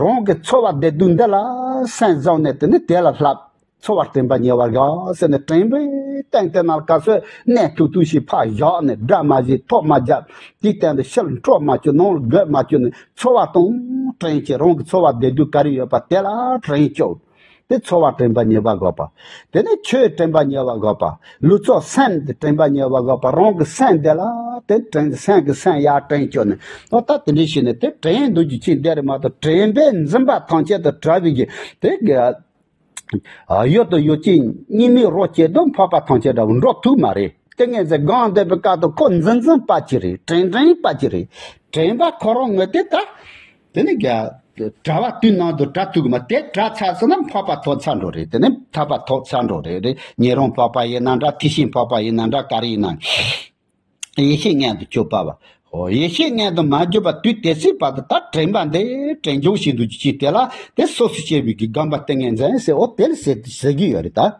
རང་གི་ཚོར་བ་བདེ་སྡུག་འདི་ལ་སེམས་བཟང་ནས་དེ་ནི་དེ་ལ་བསླབ། ཚོར་བ་དྲན་པ་ཉེ་བར་དགག་ཟེར་ནས་དྲན་པའི་སྟེང་དེ་ནང་ལ་ག་ཚོད་གནས་ཐུབ་ཐུབ་ཞིག་ཕར་བཞག་ནས་སྒྲ་མ་བྱས་ཐོ་མ་རྒྱབ། དེའི་སྟེང་དུ་ཕྱི་ལ་འཕྲོ་མ་བཅུག་ནང་ལ་སྡོད་མ་བཅུག་ནས་ཚོར་བ་དང་དྲན་གྱི་རང་གི་ཚོར་བ་བདེ་སྡུག་ག་རེ་ཡོད་པ་དེ་ལ་དྲན་བཅུག་དེ་ཚོར་བ་དྲན་པ་ཉེ་བར་དགག་པ། དེ་ནས་ཆོས་དྲན་པ་ཉེ་བར་དགག་པ། ལུས་ཚོགས་སེམས་དེ་དྲན་པ་ཉེ་བར་དགག་པ། རང་གི་སེམས་དེ་ལ་དེ་དྲན། སེམས་ཀྱི་སེམས་ཡར་དྲན་བཅུག་ནས་ཨོ་ད་དེ་འདྲ་བྱས་ནས་དེ་དྲན་འདུག་རྒྱུ་ཅན་དེ་རེད་མ་གཏོགས་དྲན་པས་འཛིན་པ་ཐམས་ཅད་དུ་བྲལ་བའི་གི་དེ་གི་ཡོད་དང་ཡོད་ཅིང་གཉིས་མེད་རོ་གཅིག་ཏུ་འཕགས་པ་ཐམས་ཅད་འདྲ་བོ་འགྲོ་ཐུབ་མ་རེད། ཏིང་ངེ་འཛིན་སྒོམ་བསྡད་པའི་སྐབས་དུ་ཁོ་འཛིན་འཛིན་པ་ཅིག་རེད། དྲན་དྲན་པ་ཅིག་རེད། དྲན་པ་ཁོ་རང་ངོས་དེ་ད་དེ་ནི་ག་བྲལ་བ་དུས་ནང་དུ་བྲལ་ཐུབ་ཀྱི་མ། དེ་བྲལ་ཚར་སོང་ན་འཕགས་པ་ཐོབ་ཚར་འགྲོ་རེད། དེ་ནི་ཐར་པ་ཐོབ་ཚར་འགྲོ་རེད། རེད། ཉན་རང་འཕགས་པ་ཡིན་ན་འདྲ། ཐེག་ཆེན་འཕགས་པ་ཡིན་ན་འདྲ། ག་རེ་ཡིན་ན། ཡེ་ཤེས་མངོན་དུ་གྱུར་པ་བ། ཨོ་ཡེ་ཤེས་མངོན་དུ་མ་གྱུར་པ་དུས་དེ་སྲིད་བར་དུ་ད་དྲན་པ་འདི་དྲན་འཇོག་བྱེད་འདུག་ཅིག་དེ་ལ་དེ་སོ་སོ་སྐྱེ་བོའི་གི་སྒོམ་པ་ཏིང་ངེ་འཛིན་ཟེར། ཨོ་དེ་ལ་ཟེར་ཟེར་གི་ཡོད་རེད་ད།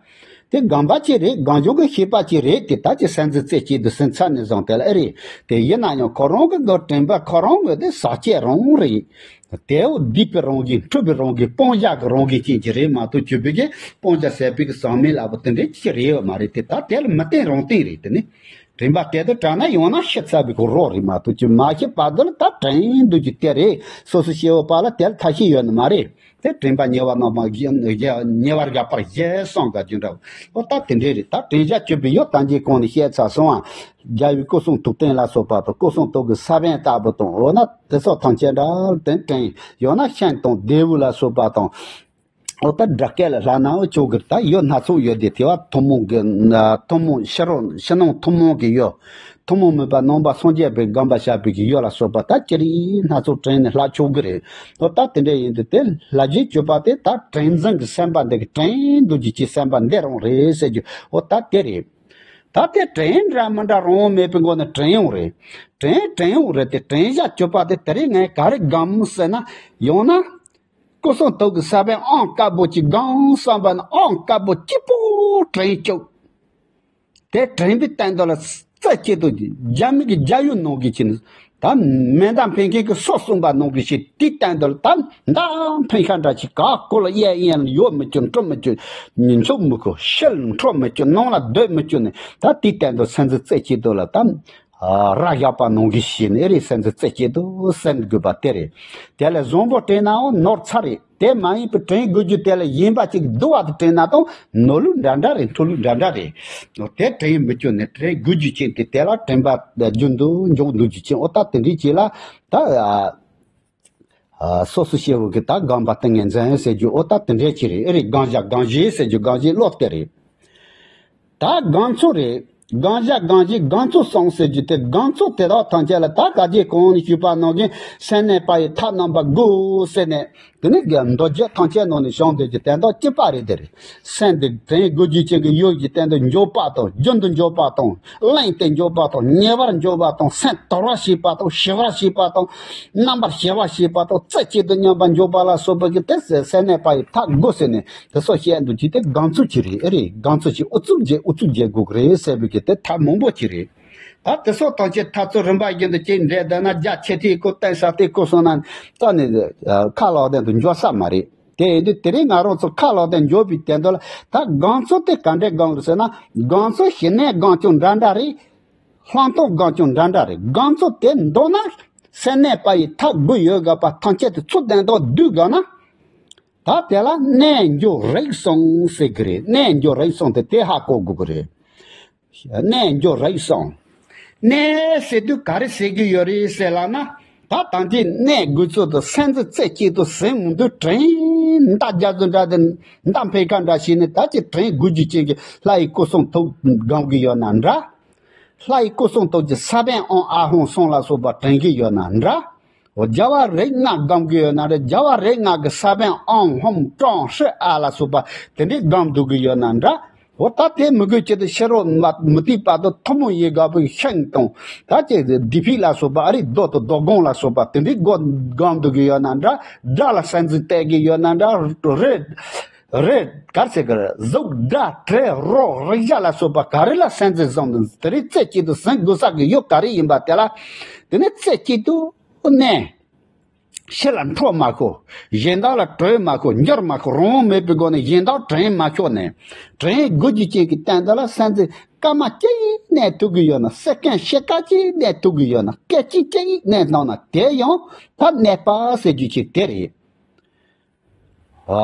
དེ་སྒོམ་པ་ཅིག་རེད། སྒོམ་འཇོག་གི་ཤེས་པ་ཅིག་རེད། དེ་ད་ཅི་སེམས་འཛིན་རྩེ་གཅིག་ཏུ་ཟིན་ཚར་ནས་བཟུང་དེ་ལ་ཨེ་རེད། དེ་ཡིན་ན་ཡང་ཁོ་རང་གི་དོན་དྲན་པ་ཁོ་རང་ངོས་དེ་ཟག་བཅས་རང་རེད། དེའོ་སྡིག་པའི་རང་བཞིན། འཁྲུལ་པའི་རང་བཞིན། སྤང་བྱ་གི་རང་བཞིན་ཅན་གྱི་རེད་མ་གཏོགས་གྱུར་པའི་གི་སྤང་བྱ་ཟད་པའི་གི་ཟག་མེད་ལ་བ་དེ་འདྲའི་ཅིག་རེད་ཡོད་མ་རེད། དེ་ད་དེ་ལ་མི་བརྟེན་རང་བརྟེན་རེད། དེ་ནི། དྲན་པ་དེ་དང་བྲལ་ན་ཡང་ན་ཤི་ཚར་བའི་གི་རོ་རེད་མ་གཏོགས་ཅི་མ་ཤི་བར་དུ་ལ་ད་དྲན་འདུག་རྒྱུ་དེ་རེད། སོ་སོ་སྐྱེ་བོ་པ་ལ་དེ་ལ་ཐབས་ཤེས་ཡོད་ནི་མ་རེད། དེ་དྲན་པ་ཉེ་བར་རྣམ་པ་ཉེ་བར་དགག་པ་བཞི་གསུམ་ག་རྒྱུ་འདྲ་བོ། ཨོ་ད་དེ་འདྲས་རེད། ད་དྲན་བྱ་གྱུར་པའི་ཡུལ་ཐམས་ཅད་གོང་ནས་བཤད་ཚར་སོང་ང་། རྒྱལ་བའི་སྐུ་གསུང་ཐུགས་རྟེན་ལ་སོགས་པ་དང་། སྐུ་གསུང་ཐུགས་ཀྱི་ས་བོན་ལྟ་བུ་དང་། འོ་ན་དེ་སོགས་ཐམས་ཅད་འདྲ་དེ་དྲན། ཡང་ན་ཤིང་དང་རྡེའུ་ལ་སོགས་པ་དང་། འོ་ད་སྒྲ་སྐད་ལ་ལྷག་ནའང་ཆོག་གི། ད་ཡུལ་སྣ་ཚོགས་ཡོད་དེ། དེ་བ་ཐུན་མོང་གི་ཐུན་མོང་ཕྱི་རོལ་ཕྱི་ནང་ཐུན་མོང་གི་ཡུལ། ཐུན་མོང་མིན་པ་ནང་པ་སངས་རྒྱས་པའི་སྒོམ་པ་བྱ་བའི་གི་ཡུལ་ལ་སོགས་པ་ད་ཅི་རིགས་སྣ་ཚོགས་དྲན་ནས་ལྷག་ཆོག་གི་རེད། འོ་ད་དེ་འདྲ་ཡིན་དུས་དེ་ལྷག་བྱའི་སྤྱོད་པ་དེ་ད་དྲན་འཛིན་གྱི་སེམས་པ་འདི་གི་དྲན་འདུག་རྒྱུ་ཅིག་སེམས་པ་འདི་རང་རེད་ཟེར་རྒྱུ་འོ་ད་དེ་རེད། ད་དེ་དྲན་འདྲ་མི་འདྲ་རང་དབང་མེད་པའི་སྒོ་ནས་དྲན་ཡོང་རེད། དྲན་དྲན་ཡོང་རེད་དེ། དྲན་བྱ་སྤྱོད་པ་དེ་དེ་རིང་ངས་ག་རེ་སྒོམ་ཟེར་ན། ཡང་ན། སྐུ་གསུང་ཐུགས་ཀྱི་ས་བོན་ཨང་དཀར་པོ་གཅིག་སྒོམ་བསམ་པ་ན་ཨང་དཀར་པོ་གཅིག་པོ་དྲན་བཅུག་དེ་དྲན་པའི་སྟེང་དུ་ལ་རྩེ་གཅིག་ཏུ་རྒྱ་མི་གི་རྒྱ་ཡུལ་ནང་གི་ཕྱིན། ད་མེ་མདའ་འཕེན་མཁན་གྱི་སོ་གསུངས་པ་ནང་གི་ཞིག་དེའི་སྟེང་དུ་ད་མདའ་འཕེན་ཤ་འདྲ་ཞིག་ག་ཀོ་ལ་གཡས་གཡོན་ལ་ཡོད་མི་བཅུག་འཁྲུ་མི་བཅུག་མི་འཚུབ་མི་ཁུག་ཕྱི་ལ་འཁྲུ་མི་བཅུག་ནང་ལ་སྡོད་མི་བཅུག་ནས་ད་དེའི་སྟེང་དུ་སེམས་འཛིན་རྩེ་གཅིག་ཏུ་ལ་ད་ར་བཞག་པ་ནང་གི་ཞིག་ནས་ཨེ་རེད། སེམས་འཛིན་རྩེ་གཅིག་ཏུ་སེམས་དགོས་པ་དེ་རེད། དེ་ལས་བཟང་པོ་དྲན་ནའང་ནོར་ཚར་རེད། དེ་མ་ཡིན་པའི་དྲན་དགོས་རྒྱུ་དེ་ལ་ཡིན་པ་ཅིག་བསྡུ་བ་དང་དྲན་ན་དང་ནོར་ལུགས་འདྲ་འདྲ་རེད། འཁྲུལ་ལུགས་འདྲ་འདྲ་རེད། དེ་དྲན་མི་བཅུག་ནས་དྲན་དགོས་རྒྱུ་ཅན་དེ་དེ་ལ་དྲན་པ་རྒྱུན་དུ་འཇོག་འདུག་རྒྱུ་ཅན་ཨོ་ད་དེ་འདྲའི་ཅིག་ལ་ད་ཨ་ཨ་སོ་སོ་སྐྱེ་བོ་གི་ད་སྒོམ་པ་ཏིང་ངེ་འཛིན་ཟེར་རྒྱུ་ཨོ་ད་དེ་འདྲའི་ཅིག་རེད། ཨེ་རེད། སྒོམ་བྱ་སྒོམ་བྱེད་ཟེར་རྒྱུ་སྒོམ་བྱེད་བློ་དེ་རེད། ད་སྒོམ་ཚུལ་རེད། སྒོམ་བྱ་སྒོམ་བྱེད་སྒོམ་ཚུལ་གསུམ་ཟེར་རྒྱུ་དེ་སྒོམ་ཚུལ་དེ་དག་ཐམས་ཅད་ལ་ད་ག་རྗེས་གོང་ནས་ཞུས་པ་ནང་བཞིན་སེམས་གནས་པ་ཡི་ཐབས་རྣམ་པ་དགུ་ཟེར་ནས་དེ་ནི་མདོ་རྒྱུད་ཐམས་ཅད་ནང་ནས་བྱུང་བསྡད་ཀྱི་དོན་དག་གཅིག་པ་རེད། དེ་རེད། སེམས་དེ་དྲན་དགོས་རྒྱུ་ཅན་གྱི་ཡུལ་གྱི་སྟེང་དུ་འཇོག་པ་དང་རྒྱུན་དུ་འཇོག་པ་དང་གླེང་སྟེ་འཇོག་པ་དང་ཉེ་བར་འཇོག་པ་དང་སེམས་དོར་བར་བྱེད་པ་དང་ཞི་བར་བྱེད་པ་དང་རྣམ་པར་ཞི་བར་བྱེད་པ་དང་རྩེ་གཅིག་ཏུ་མཉམ་པར་འཇོག་པ་ལ་སོགས་པ་གི་དེ་སེམས་གནས་པ་ཡི་ཐབས་དགུ་ཟེར་ནས། དེ་སོགས་བཤད་འདུག་ཅིག་དེ་སྒོམ་ཚུལ་གྱི་རེད། ཨེ་རེད། སྒོམ་ཚུལ་གྱི་ཨུ་ཚུགས་རྒྱས་ཨུ་ཚུགས་རྒྱས་དགོས་ཀྱི་རེད་ཟེར་བའི་གི་དེ་ཐབས་མང་པོ་ཅིག་རེད། ད་དེ་སོགས་དང་ཅིག་ཐབས་ཚུལ་རིམ་པ་བཞིན་དུ་ཅིག་འགྲེལ་བསྡད་ན་རྒྱ་ཆེ་ཐིག་སྐོར་བསྟན་ས་དེ་སྐོར་སོང་ན་རྩ་ནས་ཁ་ལོག་ལྡན་དུ་འཇོག་ས་མ་རེད། དེ་ཡིན་དུས་དེ་རིང་ང་རང་ཚོ་ཁ་ལོག་ལྡན་འཇོག་པའི་དོན་དུ་ལ་ད་སྒོམ་ཚུལ་དེ་ག་འདྲས་སྒོམ་དགོས་ཟེར་ན་སྒོམ་ཚུལ་ཞི་གནས་སྒོམ་ཀྱང་འདྲ་འདྲ་རེད། ལྷག་མཐོང་སྒོམ་ཀྱང་འདྲ་འདྲ་རེད། སྒོམ་ཚུལ་དེ་མདོར་ན་སེམས་གནས་པ་ཡི་ཐབས་དགུ་ཡོད་དགོས་པ་ཐམས་ཅད་དེ་ཚུར་བསྟན་ཐོག་བསྡུས་དགོས་ན། ད་དེ་ལ་གནས་འགྱུ་རིག་གསུམ་ཟེར་གི་རེད། གནས་འགྱུ་རིག་གསུམ་དེ་དེ་ཧ་གོ་དགོས་གི་རེད། གནས་འགྱུ་རིག་གསུམ། གནས་ཟེར་དུས་ག་རེ་ཟེར་གི་ཡོད་རེད་ཟེར་ལབ་ན། ད་ད་ལྟའི་གནས་དགོས་ཚུལ་དུ་སེམས་འཛིན་རྩེ་གཅིག་ཏུ་ཟིན་འོང་དུས་དྲན་མདའ་རྒྱ་མཚོ་འདྲ་དེ་མདའ་འཕེན་ཁ་འདྲ་བྱས་ནས་ད་ཅི་དྲན་དགོས་རྒྱུ་ཅན་གྱི་ལྷ་ཡི་སྐུ་གསུང་ཐུགས་སྒོམ་གི་ཡོད་ན་འདྲ། ལྷ་ཡི་སྐུ་གསུང་ཐུགས་ཀྱི་ས་པཎ་ཨོཾ་ཨཱཿཧཱུྃ་གསུམ་ལ་སོགས་པ་དྲན་གྱི་ཡོད་ན་འདྲ། འོ་རྒྱལ་བ་རིགས་ལྔ་སྒོམ་གྱི་ཡོད་ན་འདྲ། རྒྱལ་བ་རིགས་ལྔ་གི་ས་པཎ་ཨོཾ་ཧཱུྃ་ཀྲོང་ཧྲཱིཿཨཱཿ་ལ་སོགས་པ་དེ་འདྲའི་སྒོམ་འདུག་གི་ཡོད་ན་འདྲ། འོ་ད་དེ་མི་དགོས་ཆེད་དུ་ཕྱི་རོལ་མ་མུ་སྟེགས་པ་དང་ཐུན་མོང་ཡིན་དགོས་པའི་ཤིང་དང་ད་ཅི་སྡིག་ཕིག་ལ་སོགས་པ་ཨ་རིག་རྡོ་དང་རྡོ་སྒང་ལ་སོགས་པ་དེ་འདྲའི་སྒོ་སྒོམ་འདུག་གི་ཡོད་ན་འདྲ། དགྲ་ལ་སེམས་འཛིན་གཏད་ཀྱི་ཡོད་ན་འདྲ། རི་རི་གར་ཟེར་གི་རེད། གཟུགས་སྒྲ་དྲི་རོ་རེག་བྱ་ལ་སོགས་པ་ག་རེ་ལ་སེམས་འཛིན་བཟུང་འདུག་དེ་རིང་རྩེ་གཅིག་ཏུ་ཟིན་དགོས་ས་གི་ཡུལ་ག་རེ་ཡིན་པ་དེ་ལ་དེ་ནི་རྩེ་གཅིག་ཏུ་གནས། ཕྱི་ལ་འཕྲོ་མ་ཤོར། གཞན་དག་ལ་གྲོལ་མ་ཤོར། འགྱུར་མ་ཤོར། རང་དབང་མེད་པའི་སྒོ་ནས་གཞན་དག་དྲན་མ་ཤོར་ནས། དྲན་དགོས་རྒྱུ་ཅན་གྱི་སྟེང་དུ་ལ་སེམས་འཛིན་སྐར་མ་གཅིག་གནས་ཐུབ་ཀྱི་ཡོད་ན། སེ་ཀན་ཕྱེད་ཀ་གཅིག་གནས་ཐུབ་ཀྱི་ཡོད་ན། སྐད་ཅིག་གཅིག་གནས་བཏང་ན་དེ་ཡང་ད་གནས་པ་ཟེར་རྒྱུ་ཅིག་དེ་རེད།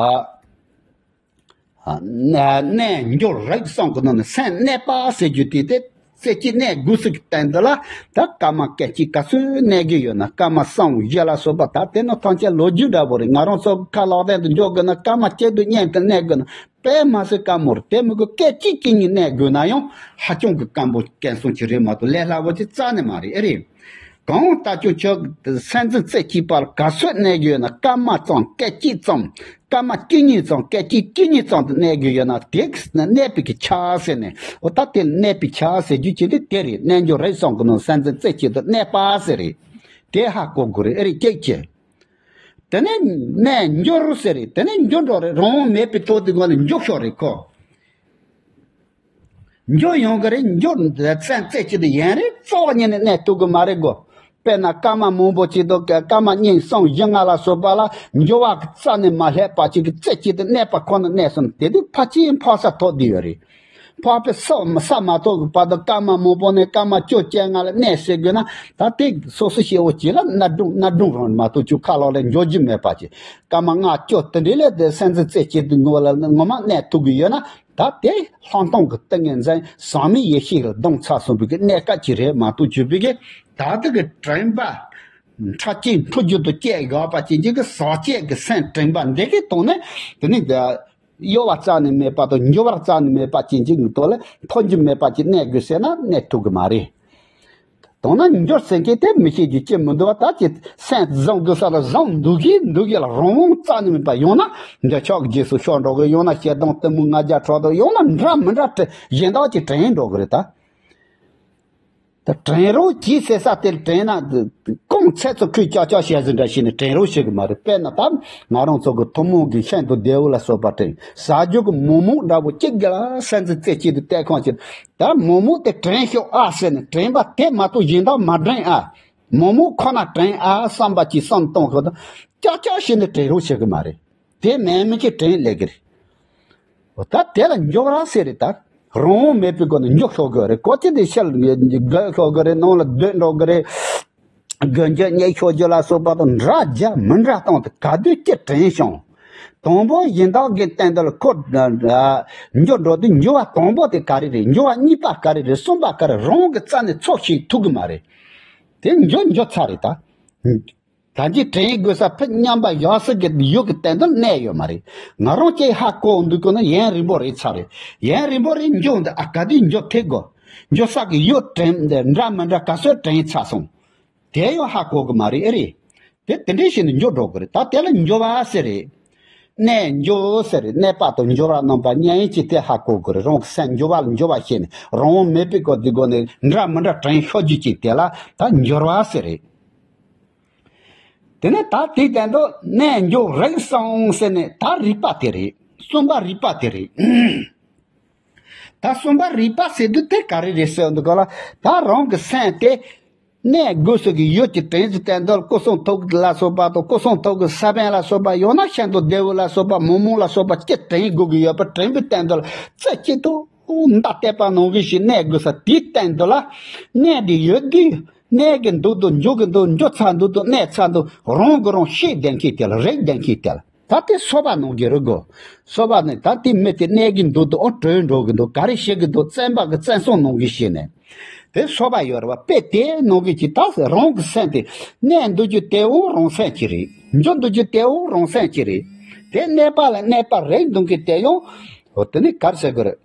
ཨ། ཨ། གནས་གནས་འགྱུ་རིག་གསུམ་གྱི་ནང་ནས་སེམས་གནས་པ་ཟེར་རྒྱུ་དེ་དེ་རྩེ་གཅིག་གནས་དགོས་ས་གི་སྟེང་དུ་ལ་ད་སྐར་མ་སྐད་ཅིག་ག་ཚོད་གནས་ཀྱི་ཡོད་ན། སྐར་མ་གསུམ་བཞི་ལ་སོགས་པ་ད་དེ་ནི་ཐམས་ཅད་ལོ་རྒྱུས་འདྲ་པོ་རེད། ང་རང་ཚོ་ཁ་ལག་སྟེང་དུ་འཇོག་དགོས་ན་སྐར་མ་གཅིག་ཏུ་བསྙེན་དུ་གནས་དགོས་ན་དཔེ་མ་སྲིད་དཀའ་མོ་རེད། དེ་མི་དགོས་སྐད་ཅིག་གཅིག་གཉིས་གནས་དགོས་ན་ཡང་ཧ་ཅང་གི་དཀའ་པོ་སྐད་སོང་ཅིག་རེད་མ་གཏོགས་ལས་སླ་པོ་ཅིག་རྩ་ནས་མ་རེད། ཨེ་རེད། གང་ལྟར་ཀྱང་ཁྱོད་སེམས་འཛིན་རྩེ་གཅིག་པ་ལ་ག་ཚོད་གནས་ཀྱི་ཡོད་ན། སྐར་མ་ཙམ། སྐད་ཅིག་ཙམ། སྐར་མ་གཅིག་གཉིས་ཙམ། སྐད་ཅིག་གཅིག་གཉིས་ཙམ་དུ་གནས་ཀྱི་ཡོད་ན་དེ་གནས་པའི་གི་ཆ་ཟེར་ནས། འོ་ད་དེ་གནས་པའི་ཆ་ཟེར་རྒྱུ་ཅི་འདི་དེ་རེད། གནས་འགྱུ་རིག་གསུམ་གྱི་ནང་སེམས་འཛིན་རྩེ་གཅིག་ཏུ་གནས་པ་ཟེར་རེད། དེ་ཧ་གོ་དགོས་རེད། ཨེ་རེད། གཅིག་བྱས། དེ་ནས་གནས་འགྱུར་ཟེར་རེད། དེ་ནས་འགྱུར་འགྲོ་རེད། རང་དབང་མེད་པའི་ཐོག་དེ་སྒང་ལ་འགྱུར་ཤོག་རེད་ཁོ། འགྱུར་ཡོང་གི་རེད། འགྱུར་སེམས་རྩེ་གཅིག་ཏུ་ཡན་རེ་རྩ་བ་ཉིད་ནས་གནས་ཐུབ་གི་མ་རེད་གོ། དཔེར་ན་སྐར་མ་མང་པོ་ཅིག་ཏུ་སྐར་མ་གཉིས་གསུམ་བཞི་ལྔ་ལ་སོགས་པ་ལ་འགྱུར་བ་རྩ་ནས་མ་སླེབས་པ་ཅིག་གི་རྩེ་གཅིག་ཏུ་གནས་པ་ཁོ་ན་གནས་སོང་། དེ་དུས་ཕལ་ཆེར་འཕགས་ས་ཐོབ་བསྡད་ཡོད་རེད། འཕགས་པའི་ས་ས་མ་ཐོབ་ཀྱི་བར་དུ་སྐར་མ་མང་པོ་ནས་སྐར་མ་བཅོ་བརྒྱད་ལྔ་ལ་གནས་ཟེར་དགོས་ན་ད་དེ་སོ་སོ་སྐྱེ་བོ་གཅིག་ལ་གནའ་སྒྲུང་གནའ་སྒྲུང་རང་མ་གཏོགས་ཁྱོད་ཁ་ལག་ལ་འགྱུར་རྒྱུ་མེད་པ་ཅིག་སྐར་མ་ལྔ་བཅུ་དེ་འདྲའི་ལས་དེ་སེམས་འཛིན་རྩེ་གཅིག་ཏུ་ངོ་ལ་ངོ་མ་གནས་ཐུབ་ཀྱི་ཡོད་ན། ད་དེ་ལྷག་མཐོང་གི་ཏིང་ངེ་འཛིན་ཟག་མེད་ཡེ་ཤེས་ལ་ལྡང་ཚར་སོང་བའི་གི་གནས་སྐབས་ཅིག་རེད་མ་གཏོགས་གྱུར་པའི་གི་ད་ལྟ་གི་དྲན་པ་ཁྲག་གཅིག་འཁྲུ་རྒྱུ་དང་བཅས་ཡོད་པ་ཅན་གྱི་གི་ཟག་བཅས་ཀྱི་སེམས་དྲན་པ་འདི་གི་ཐོག་ནས་དེ་ནི་གཡོ་བ་རྩ་ནས་མེད་པ་དང་འགྱུར་བ་རྩ་ནས་མེད་པ་ཅན་གྱི་གི་ཐོག་ལ་འཕོ་འགྱུར་མེད་པ་ཅིག་གནས་དགོས་ཟེར་ན་གནས་ཐུབ་གི་མ་རེད། དང་ན་འགྱུར་ཟེར་མཁན་དེ་མི་ཤེས་རྒྱུ་ཅི་མི་འདུག་བ། ད་ཅི་སེམས་བཟང་དགོས་ས་ལ་བཟང་འདུག་གི་འདུག་གི་ལ་རང་དབང་རྩ་ནས་མེད་པ་ཡོང་ན་འདོད་ཆགས་ཀྱི་རྗེས་སུ་ཤོར་འགྲོ་གི། ཡང་ན་ཞེ་སྡང་གཏི་མུག་ང་རྒྱལ་ཕྲག་དོག་ཡང་ན་འདྲ་མི་འདྲ་དེ་གཞན་དག་ཅིག་དྲན་འགྲོ་གི་རེད་ད། ད་དྲན་རོགས་གྱིས་ཟེར་ས་དེ་དྲན་ན་གོང་ཚད་ཚོ་ཁོས་ཅག་ཅག་བཤད་ཟིན་འདྲ་བྱས་ནས་དྲན་རོགས་བྱེད་གི་མ་རེད། དཔེར་ན་ད་ང་རང་ཚོ་གི་ཐུན་མོང་གི་ཤིན་ཏུ་བདེ་བོ་ལ་སོགས་པ་དྲན་ཟ་རྒྱུ་གི་མོག་མོག་འདྲ་བོ་གཅིག་གི་ལ་སེམས་འཛིན་རྩེ་གཅིག་ཏུ་གཏད་ཁོང་བྱེད། ད་མོག་མོག་དེ་དྲན་ཤོག་ཨ་ཟེར་ནས་དྲན་པ་དེ་མ་གཏོགས་གཞན་དག་མ་དྲན་ཨ། མོག་མོག་ཁོ་ན་དྲན་ཨ་བསམ་པ་གྱིས་བསམ་གཏོང་ཤོག་དང་། ཀྱག་ཀྱག་བྱས་ནས་དྲན་རོགས་བྱེད་གི་མ་རེད། དེ་མེད་མི་གི་དྲན་ལས་གི་རེད། འོ་ད་དེ་ལ་འགྱུར་བ་ཟེར་རེད་ད། རང་དབང་མེད་པའི་སྒོ་ནས་འགྱུར་ཤོག་གི་རེད། གོ་ཅི་དེ་ཤེལ་དགོད་ཤོག་གི་རེད། ནང་ལ་སྡོད་འགྲོ་གི་རེད། དགོད་རྒྱུ་ཉལ་ཤོག་རྒྱུ་ལ་སོགས་པ་དང་འདྲ་རྒྱ་མི་འདྲ་སྟངས་དེ་ག་དུས་ཀྱི་དྲན་བྱུང་། དང་པོ་གཞན་དག་གི་སྟེང་དུ་ལ་ཁོ་འགྱུར་འགྲོ་དུས་འགྱུར་བ་དང་པོ་དེ་ག་རེ་རེད། འགྱུར་བ་གཉིས་པ་ག་རེ་རེད། གསུམ་པ་ག་རེ། རང་གི་རྩ་ནས་ཚོད་ཤེས་ཐུབ་གི་མ་རེད། དེ་འགྱུར་འགྱུར་ཚར་རེད་ད། ད་གིན་དྲན་དགོས་ས་ཕུ་མཉམ་པ་ཡག་ས་གི་ཡུལ་གི་སྟེང་དུ་གནས་ཡོད་མ་རེད། ང་རང་སྐྱེ་ཧ་གོ་འདུག་གོ་ན་ཡུན་རིང་པོ་རེད་ཚར་རེད། ཡུན་རིང་པོ་རེད། འགྱུར་འདི་ཨ་ག་དུས་འགྱུར་ཐེབས་དགོ། འགྱུར་ས་གི་ཡུལ་དྲན་འདི་འདྲ་མི་འདྲ་ག་ཚོད་དྲན་ཚར་སོང་། དེ་ཡང་ཧ་གོ་གི་མ་རེད། ཨེ་རེད། དེ་དེ་འདྲས་བྱས་ནས་འགྱུར་འགྲོ་གི་རེད། ད་དེ་ལ་འགྱུར་བ་ཟེར་རེད། གནས་འགྱུར་ཟེར་རེད། གནས་པ་དང་འགྱུར་བ་རྣམ་པ་གཉིས་ཀྱིས་དེ་ཧ་གོ་གི་རེད། རང་གི་སེམས་འགྱུར་བ་ལ་འགྱུར་བ་བྱས་ནས་རང་དབང་མེད་པའི་སྐོར་དེ་སྒོ་ནས་འདྲ་མི་འདྲ་དྲན་ཤོར་རྒྱུ་ཅིག་དེ་ལ་ད་འགྱུར་བ་ཟེར་རེད། དེ་ནས་ད་དེའི་སྟེང་དུ་གནས་འགྱུར་རིག་གསུམ་ཟེར་ནས་ད་རིག་པ་དེ་རེད། གསུམ་པ་རིག་པ་དེ་རེད། ད་གསུམ་པ་རིག་པ་ཟེར་དུས་དེ་ག་རེ་རེད་ཟེར་འདུག་ག་ལ། ད་རང་གི་སེམས་དེ་གནས་དགོས་ས་གི་ཡུལ་གྱི་དྲན་གྱི་སྟེང་དུ་སྐུ་གསུང་ཐུགས་ལ་སོགས་པ་དང་། སྐུ་གསུང་ཐུགས་ཀྱི་ས་བོན་ལ་སོགས་པ། ཡང་ན་ཤིན་ཏུ་བདེ་བོ་ལ་སོགས་པ། མོག་མོག་ལ་སོགས་པ་ཅི་དྲན་དགོས་ཀྱི་ཡོད་པ་དྲན་པའི་སྟེང་དུ་ལ་རྩེ་གཅིག་ཏུ་མདའ་གཏད་པ་ནང་བཞིན་ཞིག་གནས་དགོས་ས་དེའི་སྟེང་དུ་ལ། གནས་དེ་ཡོད་དུས་གནས་ཀྱི་འདུག་དང་འགྱུར་གྱི་འདུག་འགྱུར་ཚར་འདུག་དང་གནས་ཚར་འདུག་རང་གིས་རང་ཤེས་ལྡན་མཁན་དེ་ལ། རིག་ལྡན་མཁན་དེ་ལ། ད་དེ་སོ་པ་ནང་གི་རིག་གོ། སོ་པ་ནི་ད་དེ་མི་དེ་གནས་ཀྱི་འདུག་དང་། ཨོ་གྲོལ་འགྲོ་གི་འདུག་ག་རེ་བྱེད་ཀྱི་འདུག་བཙན་པ་གི་བཙན་སོང་ནང་གི་བྱས་ནས། དེ་སོ་པ་ཡོད་རེད་བ། དཔེ་དེ་ནང་གི་ཅིག་ད་རང་གི་སེམས་དེ་གནས་འདུག་རྒྱུ་དེའང་རང་སེམས་ཅིག་རེད། འགྱུར་འདུག་རྒྱུ་དེའང་རང་སེམས་ཅིག་རེད། དེ་གནས་པ་ལ་གནས་པ་རིག་འདུག་གི་དེ་ཡང་། ཨོ་དེ་ནི་ག་རེ་ཟེར་དགོས་རེད།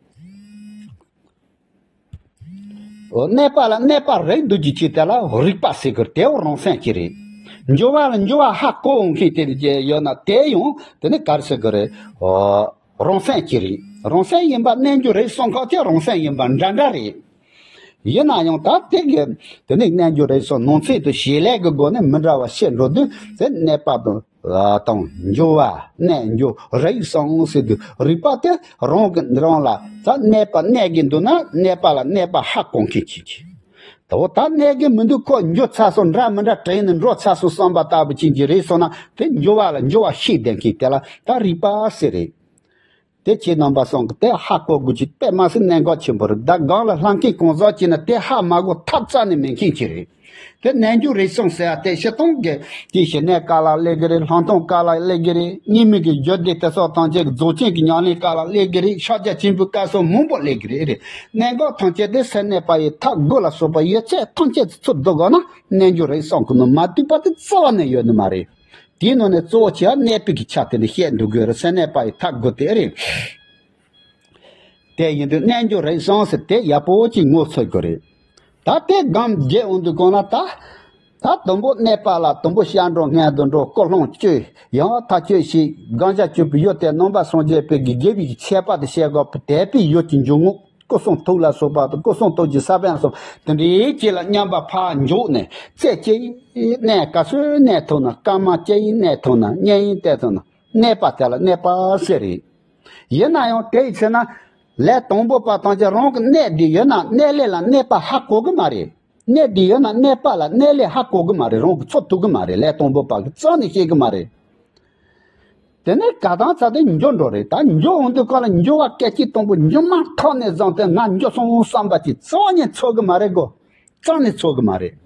ཨོ་གནས་པ་ལ་གནས་པ་རིག་འདུག་རྒྱུ་ཅིག་དེ་ལ་རིག་པ་ཟེར་དགོས་རེད། དེའང་རང་སེམས་ཅིག་རེད། འགྱུར་བ་ལ་འགྱུར་བ་ཧ་གོ་འོང་མཁན་དེ་ཡོད་ན་དེ་ཡང་དེ་ནི་ག་རེ་ཟེར་དགོས་རེད། ཨོ་རང་སེམས་ཅིག་རེད། རང་སེམས་ཡིན་པ་གནས་འགྱུར་རིག་གསུམ་ཁག་ཅིག་རང་སེམས་ཡིན་པ་འདྲ་འདྲ་རེད། ཡིན་ན་ཡང་ད་དེ་གི་དེ་ནི་གནས་འགྱུར་རིག་གསུམ་ནང་ཚན་དུ་བྱེད་ལས་ཀྱི་སྒོ་ནས་མི་འདྲ་བ་བཤད་འགྲོ་དུས། དེ་གནས་པ་དང་དང་འགྱུར་བ། གནས་འགྱུར་རིག་གསུམ་ཟེར་དུས་རིག་པ་དེ་རང་གི་རང་ལ་ད་གནས་པ་གནས་ཀྱི་འདུག་ན་གནས་པ་ལ་གནས་པ་ཧ་གོ་མཁན་ཅིག་གིས། ད་འོ་ད་གནས་ཀྱི་མི་འདུག་ཁོ་འགྱུར་ཚར་སོང་། འདྲ་མི་འདྲ་དྲན་ནས་འགྲོ་ཚར་སོང་བསམ་པ་ལྟ་བུ་ཅན་གྱི་རེད་སོང་ན། དེ་འགྱུར་བ་ལ་འགྱུར་བ་ཤེས་ལྡན་མཁན་དེ་ལ་ད་རིག་པ་ཟེར་རེད། དེ་ཁྱེད་རྣམ་པ་ཚོ་གིས་དེ་ཧ་གོ་དགོས་ཀྱི་དཔེ་མ་ཟད་གནད་འགག་ཆེན་པོ་རེད། ད་སྒང་ལ་ལྷག་མཁན་གང་ཟག་ཅིག་ན་དེ་ཧ་མ་གོ་ཐབས་རྩ་ནས་མེད་མཁན་ཅིག་རེད། དེ་གནས་འགྱུར་རིག་གསུམ་ཟེར་བ་དེ་སྤྱིར་བཏང་གི་དེ་ཞི་གནས་ཀ་ལ་སླེབས་ཀྱི་རེད། ལྷག་མཐོང་ཀ་ལ་སླེབས་ཀྱི་རེད། གཉིས་མེད་ཀྱི་རྒྱུད་སྡེ་དེ་སོགས་ཐམས་ཅད་ཀྱི་རྫོགས་ཆེན་གྱི་ཉམས་ལེན་ཀ་ལ་སླེབས་ཀྱི་རེད། ཕྱག་རྒྱ་ཆེན་པོའི་སྐབས་སུ་མང་པོ་སླེབས་ཀྱི་རེད། རེད། གནད་འགག་ཐམས་ཅད་དེ་སེམས་གནས་པ་ཡི་ཐབས་དགུ་ལ་སོགས་པ་ཡོད་ཚད་ཐམས་ཅད་ཚུར་བསྡུ་དགོས་ན་གནས་འགྱུར་རིག་གསུམ་གྱི་ནང་མ་འདུས་པ་དེ་རྩ་བ་ནས་ཡོད་ནི་མ་རེད། དེའི་ནང་ནས་གཙོ་བོ་ཆེ་བ་གནས་པའི་གི་ཆ་དེ་ནི་བཤད་འདུག་དགོས་རེད། སེམས་གནས་པ་ཡི་ཐབས་དགུ་དེ་རེད། དེ་ཡིན་དུས་གནས་འགྱུར་རིག་གསུམ་ཟེར་དེ་ཡག་པོ་ཅིག་ངོ་འཚོལ་དགོས་རེད། ད་དེ་སྒོམ་རྒྱག་འོང་དུས་གང་ལ་ད། ད་དང་པོ་གནས་པ་ལ་དང་པོ་ཞབས་འདྲེན་སྔོན་དུ་འགྲོ། སྐུ་ལྷུང་བསྐྱེད། ཡང་ཐག་ཆོད་བྱེད། བསྒོམ་བྱ་སྤྱོད་པའི་ཡུལ་དེ་ནང་པ་སངས་རྒྱས་པའི་གི་དགེ་བའི་ཆད་པ་དེ་བྱེད་དགོས་པ། དད་པའི་ཡུལ་གྱི་འཇུག་ངོགས། སྐུ་གསུང་ཐུགས་ལ་སོགས་པ་དང་། སྐུ་གསུང་ཐུགས་ཀྱི་ས་བོན་ལ་སོགས་དེ་འདྲའི་ཅིག་ལ་མཉམ་པ་ཕར་འཇོག་ནས། རྩེ་གཅིག་གནས་ག་ཚོད་གནས་ཐུབ་ན། སྐར་མ་གཅིག་གནས་ཐུབ་ན། གཉིས་གནས་ཐུབ་ན། གནས་པ་དེ་ལ་གནས་པ་ཟེར་རེད། ཡིན་ན་ཡང་དེ་ཡི་ཚེ་ན་ལས་དང་པོ་པ་ཐམས་ཅད་རང་གི་གནས་འདི་ཡོད་ན་གནས་ལས་ལ་གནས་པ་ཧ་གོ་གི་མ་རེད། གནས་འདི་ཡོད་ན་གནས་པ་ལ་གནས་ལས་ཧ་གོ་གི་མ་རེད། རང་གི་ཚོར་ཐུབ་གི་མ་རེད། ལས་དང་པོ་པ་གི་རྩ་ནས་ཤེས་གི་མ་རེད། དེ་ནས་ག་དང་ཚ་དེ་འགྱུར་འགྲོ་རེད། ད་འགྱུར་འོང་དུས་གང་ལ་འགྱུར་བ་སྐད་ཅིག་དང་པོ་འགྱུར་མ་ཐག་ནས་བཟུང་སྟེ་ང་འགྱུར་སོང་བསམ་པ་ཅིག་རྩ་བ་ནས་ཚོར་གི་མ་རེད་གོ། རྩ་ནས་ཚོར་གི་མ་རེད།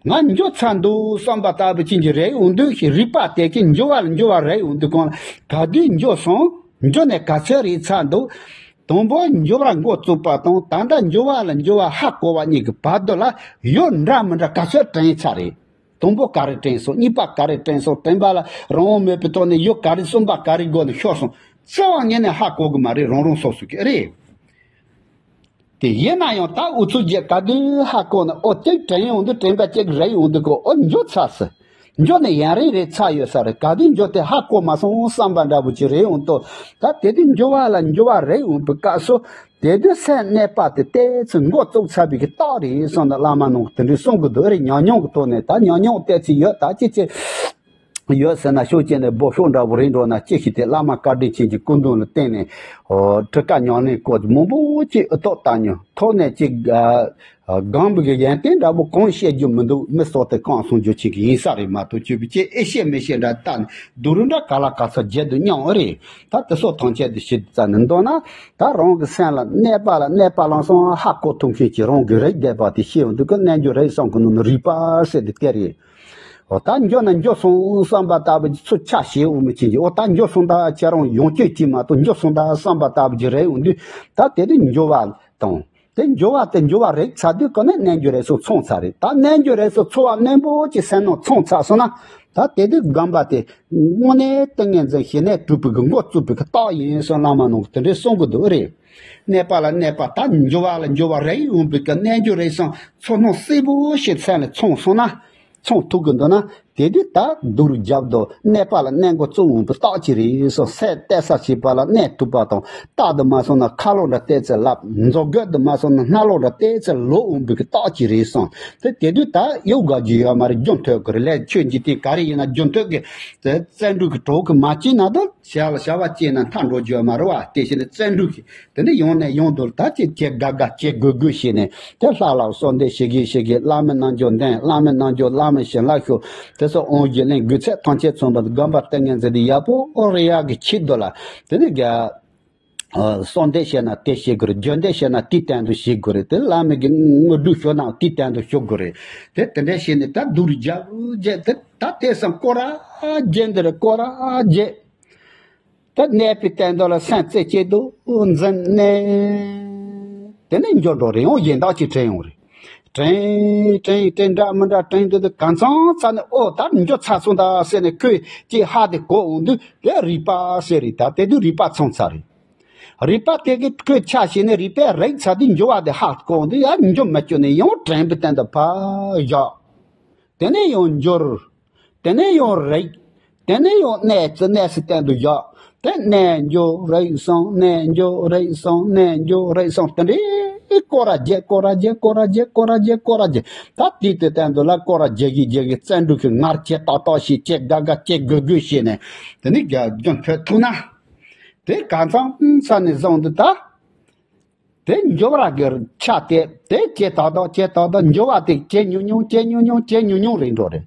ང་འགྱུར་ཚར་འདུག་བསམ་པ་ལྟ་བུ་ཅན་གྱི་རེད་འོང་དུས། རིག་པ་དེ་གིས་འགྱུར་བ་ལ་འགྱུར་བ་རེད་འོང་དུས་གང་ལ་ག་དུས་འགྱུར་སོང་། འགྱུར་ནས་ག་ཚོད་རེད་ཚར་འདུག་དང་པོ་འགྱུར་བར་འགོ་བཙུགས་པ་དང་ད་ལྟ་འགྱུར་བ་ལ་འགྱུར་བ་ཧ་གོ་བ་གཉིས་ཀྱི་བར་དུ་ལ་ཡུལ་འདྲ་མི་འདྲ་ག་ཚོད་དྲན་ཚར་རེད། དང་པོ་ག་རེ་དྲན་སོང་། གཉིས་པ་ག་རེ་དྲན་སོང་། དྲན་པ་ལ་རང་དབང་མེད་པའི་ཐོག་ནས་ཡུལ་ག་རེ། གསུམ་པ་ག་རེ་སྒོ་ནས་ཤོར་སོང་། རྩ་བ་ཉིད་ནས་ཧ་གོ་གི་མ་རེད། རང་རང་སོ་སོ་གི་རེད། དེ་ཡིན་ན་ཡང་ད་ཨུ་ཚུགས་རྒྱག་ག་དུས་ཧ་གོ་ན། ཨོ་དེ་དྲན་ཡོང་དུས་དྲན་པ་གཅིག་རེད་འོང་དུས་གོ། ཨོ་འགྱུར་ཚར་སོང་། འགྱུར་ནས་ཡུན་རིང་རེད་ཚར་ཡོད་ས་རེད། ག་དུས་འགྱུར་དེ་ཧ་གོ་མ་སོང་བསམ་པ་འདྲ་པོ་ཅིག་རེད་འོང་དུས། ད་དེ་དུས་འགྱུར་བ་ལ་འགྱུར་བ་རེད་འོང་པའི་སྐབས་སུ། དེ་དུས་སེམས་གནས་པ་དེ་ཏོག་ཙམ་འགོ་བཙུགས་ཚར་བའི་གི་རྟགས་རེད་བསམ་ན། བླ་མ་རྣམས་ཀྱིས་དེ་འདྲའི་གསུང་གི་འདུག་རེད། ཉམས་མྱོང་གི་ཐོག་ནས། ད་ཉམས་མྱོང་ཏོག་ཙམ་ཡོད། ད་ཅི་ཅི། ཡོད་ཟེར་ན་ཤོག་ཅེས་ནས་སྦོ་ཤོག་འདྲ་བོ་རེད་འགྲོ་ན་ཅི་ཞིག་དེ་བླ་མ་བཀའ་དྲིན་ཅན་གྱི་སྐུ་མདུན་ལ་བརྟེན་ནས་ཨོ་ཁྲི་ཀ་ཉང་ལེན་སྐོར་མང་པོ་ཅིག་ཨུ་ཐོག་བཏང་མྱོང་ཐོག་ནས་ཅིག་སྒང་བུ་གི་ཡོན་ཏན་འདྲ་བོ་གང་བཤད་རྒྱུ་མི་འདུག་མི་སོགས་དེ་གང་གསུང་རྒྱུ་ཅིག་གི་ཡིན་ས་རེད་མ་གཏོགས་ཅི་བྱེད་ཨེ་ཤེས་མི་ཤེས་འདྲ་བལྟ་ནས་སྡུག་རུ་འདྲ་ག་ལ་ག་ས་བརྗེད་དུ་སྙམ་ཨེ་རེད། ད་དེ་སོགས་ཐམས་ཅད་དུ་ཞིབ་ཙམ་ནས་མདོར་ན་ད་རང་གི་སེམས་ལ་གནས་པ་ལ་གནས་པ་ལམ་སང་ཧ་གོ་ཐུབ་མཁན་གྱི་རང་གི་རིག་བསྡད་པ་དེ་ཤེས་འདུག་གི་རྣལ་འབྱོར་རིག་གསུམ་གྱི་ནང་ནས་རིག་པ་ཟེར་དེ་དེ་རེད། འོ་ད་འགྱོ་ན་འགྱོ་སོང་བསམ་པ་ལྟ་བུ་ཅིག་ཚུར་ཆ་ཞེ་འོང་མི་ཅན་གྱི་འོ་ད་འགྱོ་སོང་ད་ཁྱེད་རང་ཡོང་སྤྱོད་ཅིག་མ་གཏོགས་འགྱོ་སོང་ད་བསམ་པ་ལྟ་བུ་ཅིག་རེད་འོང་དུས་ད་དེ་དུས་འགྱོ་བ་དང་དེ་འགྱོ་བ་དེ་འགྱོ་བ་རེད་ཚ་དུས་ཀ་ནས་རྣལ་འབྱོར་རིག་གསུམ་ཚང་ཚར་རེད། ད་རྣལ་འབྱོར་རིག་གསུམ་ཚང་བ་རྣོན་པོ་ཅིག་སེམས་ནང་ཚང་ཚར་སོང་ན་ད་དེ་དུས་སྒོམ་པ་དེ་དངོས་གནས་ཏིང་ངེ་འཛིན་ཞི་གནས་གྲུབ་པའི་གི་འགོ་བཙུགས་པའི་གི་རྟགས་ཡིན་སོང་བླ་མ་ནང་གི་དེ་འདྲའི་གསུང་གི་འདུག་རེད། གནས་པ་ལ་གནས་པ་ད་འགྱོ་བ་ལ་འགྱོ་བ་རེད་འོང་པའི་གི་རྣལ་འབྱོར་རིག་གསུམ་ཚོ་སྣང་གསལ་པོ་ཞིག་སེམས་ལ་ཚང་སོང་ན། ཚོང་ཐུག་གི་འདུག་ན་དེ་དུས་ད་སྡུག་རུ་རྒྱབ་དུ་གནས་པ་ལ་གནས་འགོ་བཙུགས་འོང་པའི་རྟགས་ཅིག་རེད་སོ་སེ་བལྟས་ས་བྱེད་པ་ལ་གནས་ཐུབ་པ་དང་རྟགས་དུ་མ་སོང་ན་ཁ་ལོ་འདྲ་བལྟས་ཚེ་ལབ་མཛོ་གོས་དུ་མ་སོང་ན་སྣ་ལོ་འདྲ་བལྟས་ཚེ་ལོ་འོང་པའི་གི་རྟགས་ཅིག་རེད་སོང་དེ་དེ་དུས་ད་གཡོ་དགའ་རྒྱུ་ཡོད་མ་རེད། རྒྱུ་མཐུད་གི་རེད་ལས་ཆོས་འཇིག་རྟེན་ག་རེ་ཡིན་ན་རྒྱུ་མཐུད་གི་བཙན་འབྲུག་གི་གྲོགས་གི་མ་བྱས་ན་ད་བྱ་ལ་བྱ་བ་བྱས་ན་མཐའ་འགྲོ་རྒྱུ་ཡོད་མ་རེད་བ། དེ་བཞིན་བཙན་འབྲུག་གི་དེ་ནས་ཡོང་ནས་ཡོང་དུ་ད་ཅི་ཅི་དགའ་དགའ་ཅི་དགོས་དགོས་བྱས་ནས་དེ་ལྷ་ལ་གསོལ་འདེབས་ཞུ་གི་ཞུ་གི་བླ་མའི་རྣལ་འབྱོར་ལྡན་བླ་མའི་རྣལ་འབྱོར་བླ་མའི་བྱིན་རླབས་ཤོག་དེ་སོགས་དབང་བཞི་ལེན་དགོས་ཚད་ཐམས་ཅད་མཚོན་པ་སྒོམ་པ་ལྟ་ངན་ཟེར་དེ་ཡག་པོ་རེ་ཡག་གི་ཆེད་དུ་ལ་དེ་ནས་དགའ་གསོལ་འདེབས་བྱས་ན་དེ་བྱེད་དགོས་རེད། རྒྱུན་འདེབས་བྱས་ན་དེའི་སྟེང་དུ་བྱེད་དགོས་རེད། དེ་བླ་མའི་གི་དངོས་གྲུབ་ཞུ་ན་དེའི་སྟེང་དུ་ཞུ་དགོས་རེད། དེ་དེ་འདྲ་བྱས་ནས་ད་སྡུག་རུ་རྒྱབ་རྒྱབ་དེ་ད་དེ་སང་སྐོར་ར་རྒྱབ་འདི་རེད་སྐོར་ར་རྒྱབ། ད་གནས་པའི་སྟེང་དུ་ལ་སེམས་རྩེ་གཅིག་ཏུ་འཛིན་ནས་དེ་ནས་འགྱོ་འགྲོ་རེད། ཡང་གཞན་དག་ཅིག་དྲན་ཡོང་རེད། དྲན་དྲན་དྲན་འདྲ་མི་འདྲ་དྲན་འདུག་དུས་གང་ཚང་ཚ་ནས་ཨོ་ད་འགྱོ་ཚར་སོང་ད་ཟེར་ནས་ཁོས་ཅིག་ཧ་དེ་གོ་འོང་དུས་དེ་རིག་པ་ཟེར་རེད། ད་དེ་དུས་རིག་པ་ཚང་ཚར་རེད། རིག་པ་དེ་གི་ཁོས་ཆ་ཤེས་ནས་རིག་པས་རིག་ཚར་དུས་འགྱོ་བ་དེ་ཧ་གོ་འོང་དུས་ཡ་འགྱོ་མི་སྐྱོ་ནས་ཡང་དྲན་པའི་སྟེང་དུ་ཕར་བཞག་དེ་ནས་ཡང་འབྱོར། དེ་ནས་ཡང་རིག་དེ་ནས་ཡང་གནས་ཚུལ་གནས་སུ་བསྟན་དུ་བཞག་དེ་རྣལ་འབྱོར་རིག་གསུམ་རྣལ་འབྱོར་རིག་གསུམ་རྣལ་འབྱོར་རིག་གསུམ་དེ་འདྲའི་སྐོར་ར་རྒྱག་སྐོར་ར་རྒྱག་སྐོར་ར་རྒྱག་སྐོར་ར་རྒྱག་སྐོར་ར་རྒྱག་ད་དེའི་དུས་སྟེང་དུ་ལ་སྐོར་ར་རྒྱག་གི་རྒྱག་གི་བཙན་འབྲུག་གི་ངར་ཆེ་ཏག་ཏག་ཞིག་ཅེ་དགའ་དགའ་ཅེ་དགོས་དགོས་བྱས་ནས་དེ་ནས་རྒྱ་རྒྱུན་ཕེབས་ཐུབ་ན་དེ་གང་ཚང་ས་ནས་བཟུང་དུ་ད། དེ་འགྱོ་བ་གི་ཆ་དེ་དེ་ཇེ་ཏག་ཏག་ཇེ་ཏག་ཏག་འགྱོ་བ་དེ་ཇེ་ཉུང་ཉུང་ཇེ་ཉུང་ཉུང་ཇེ་ཉུང་ཉུང་རེད་འགྲོ་རེད།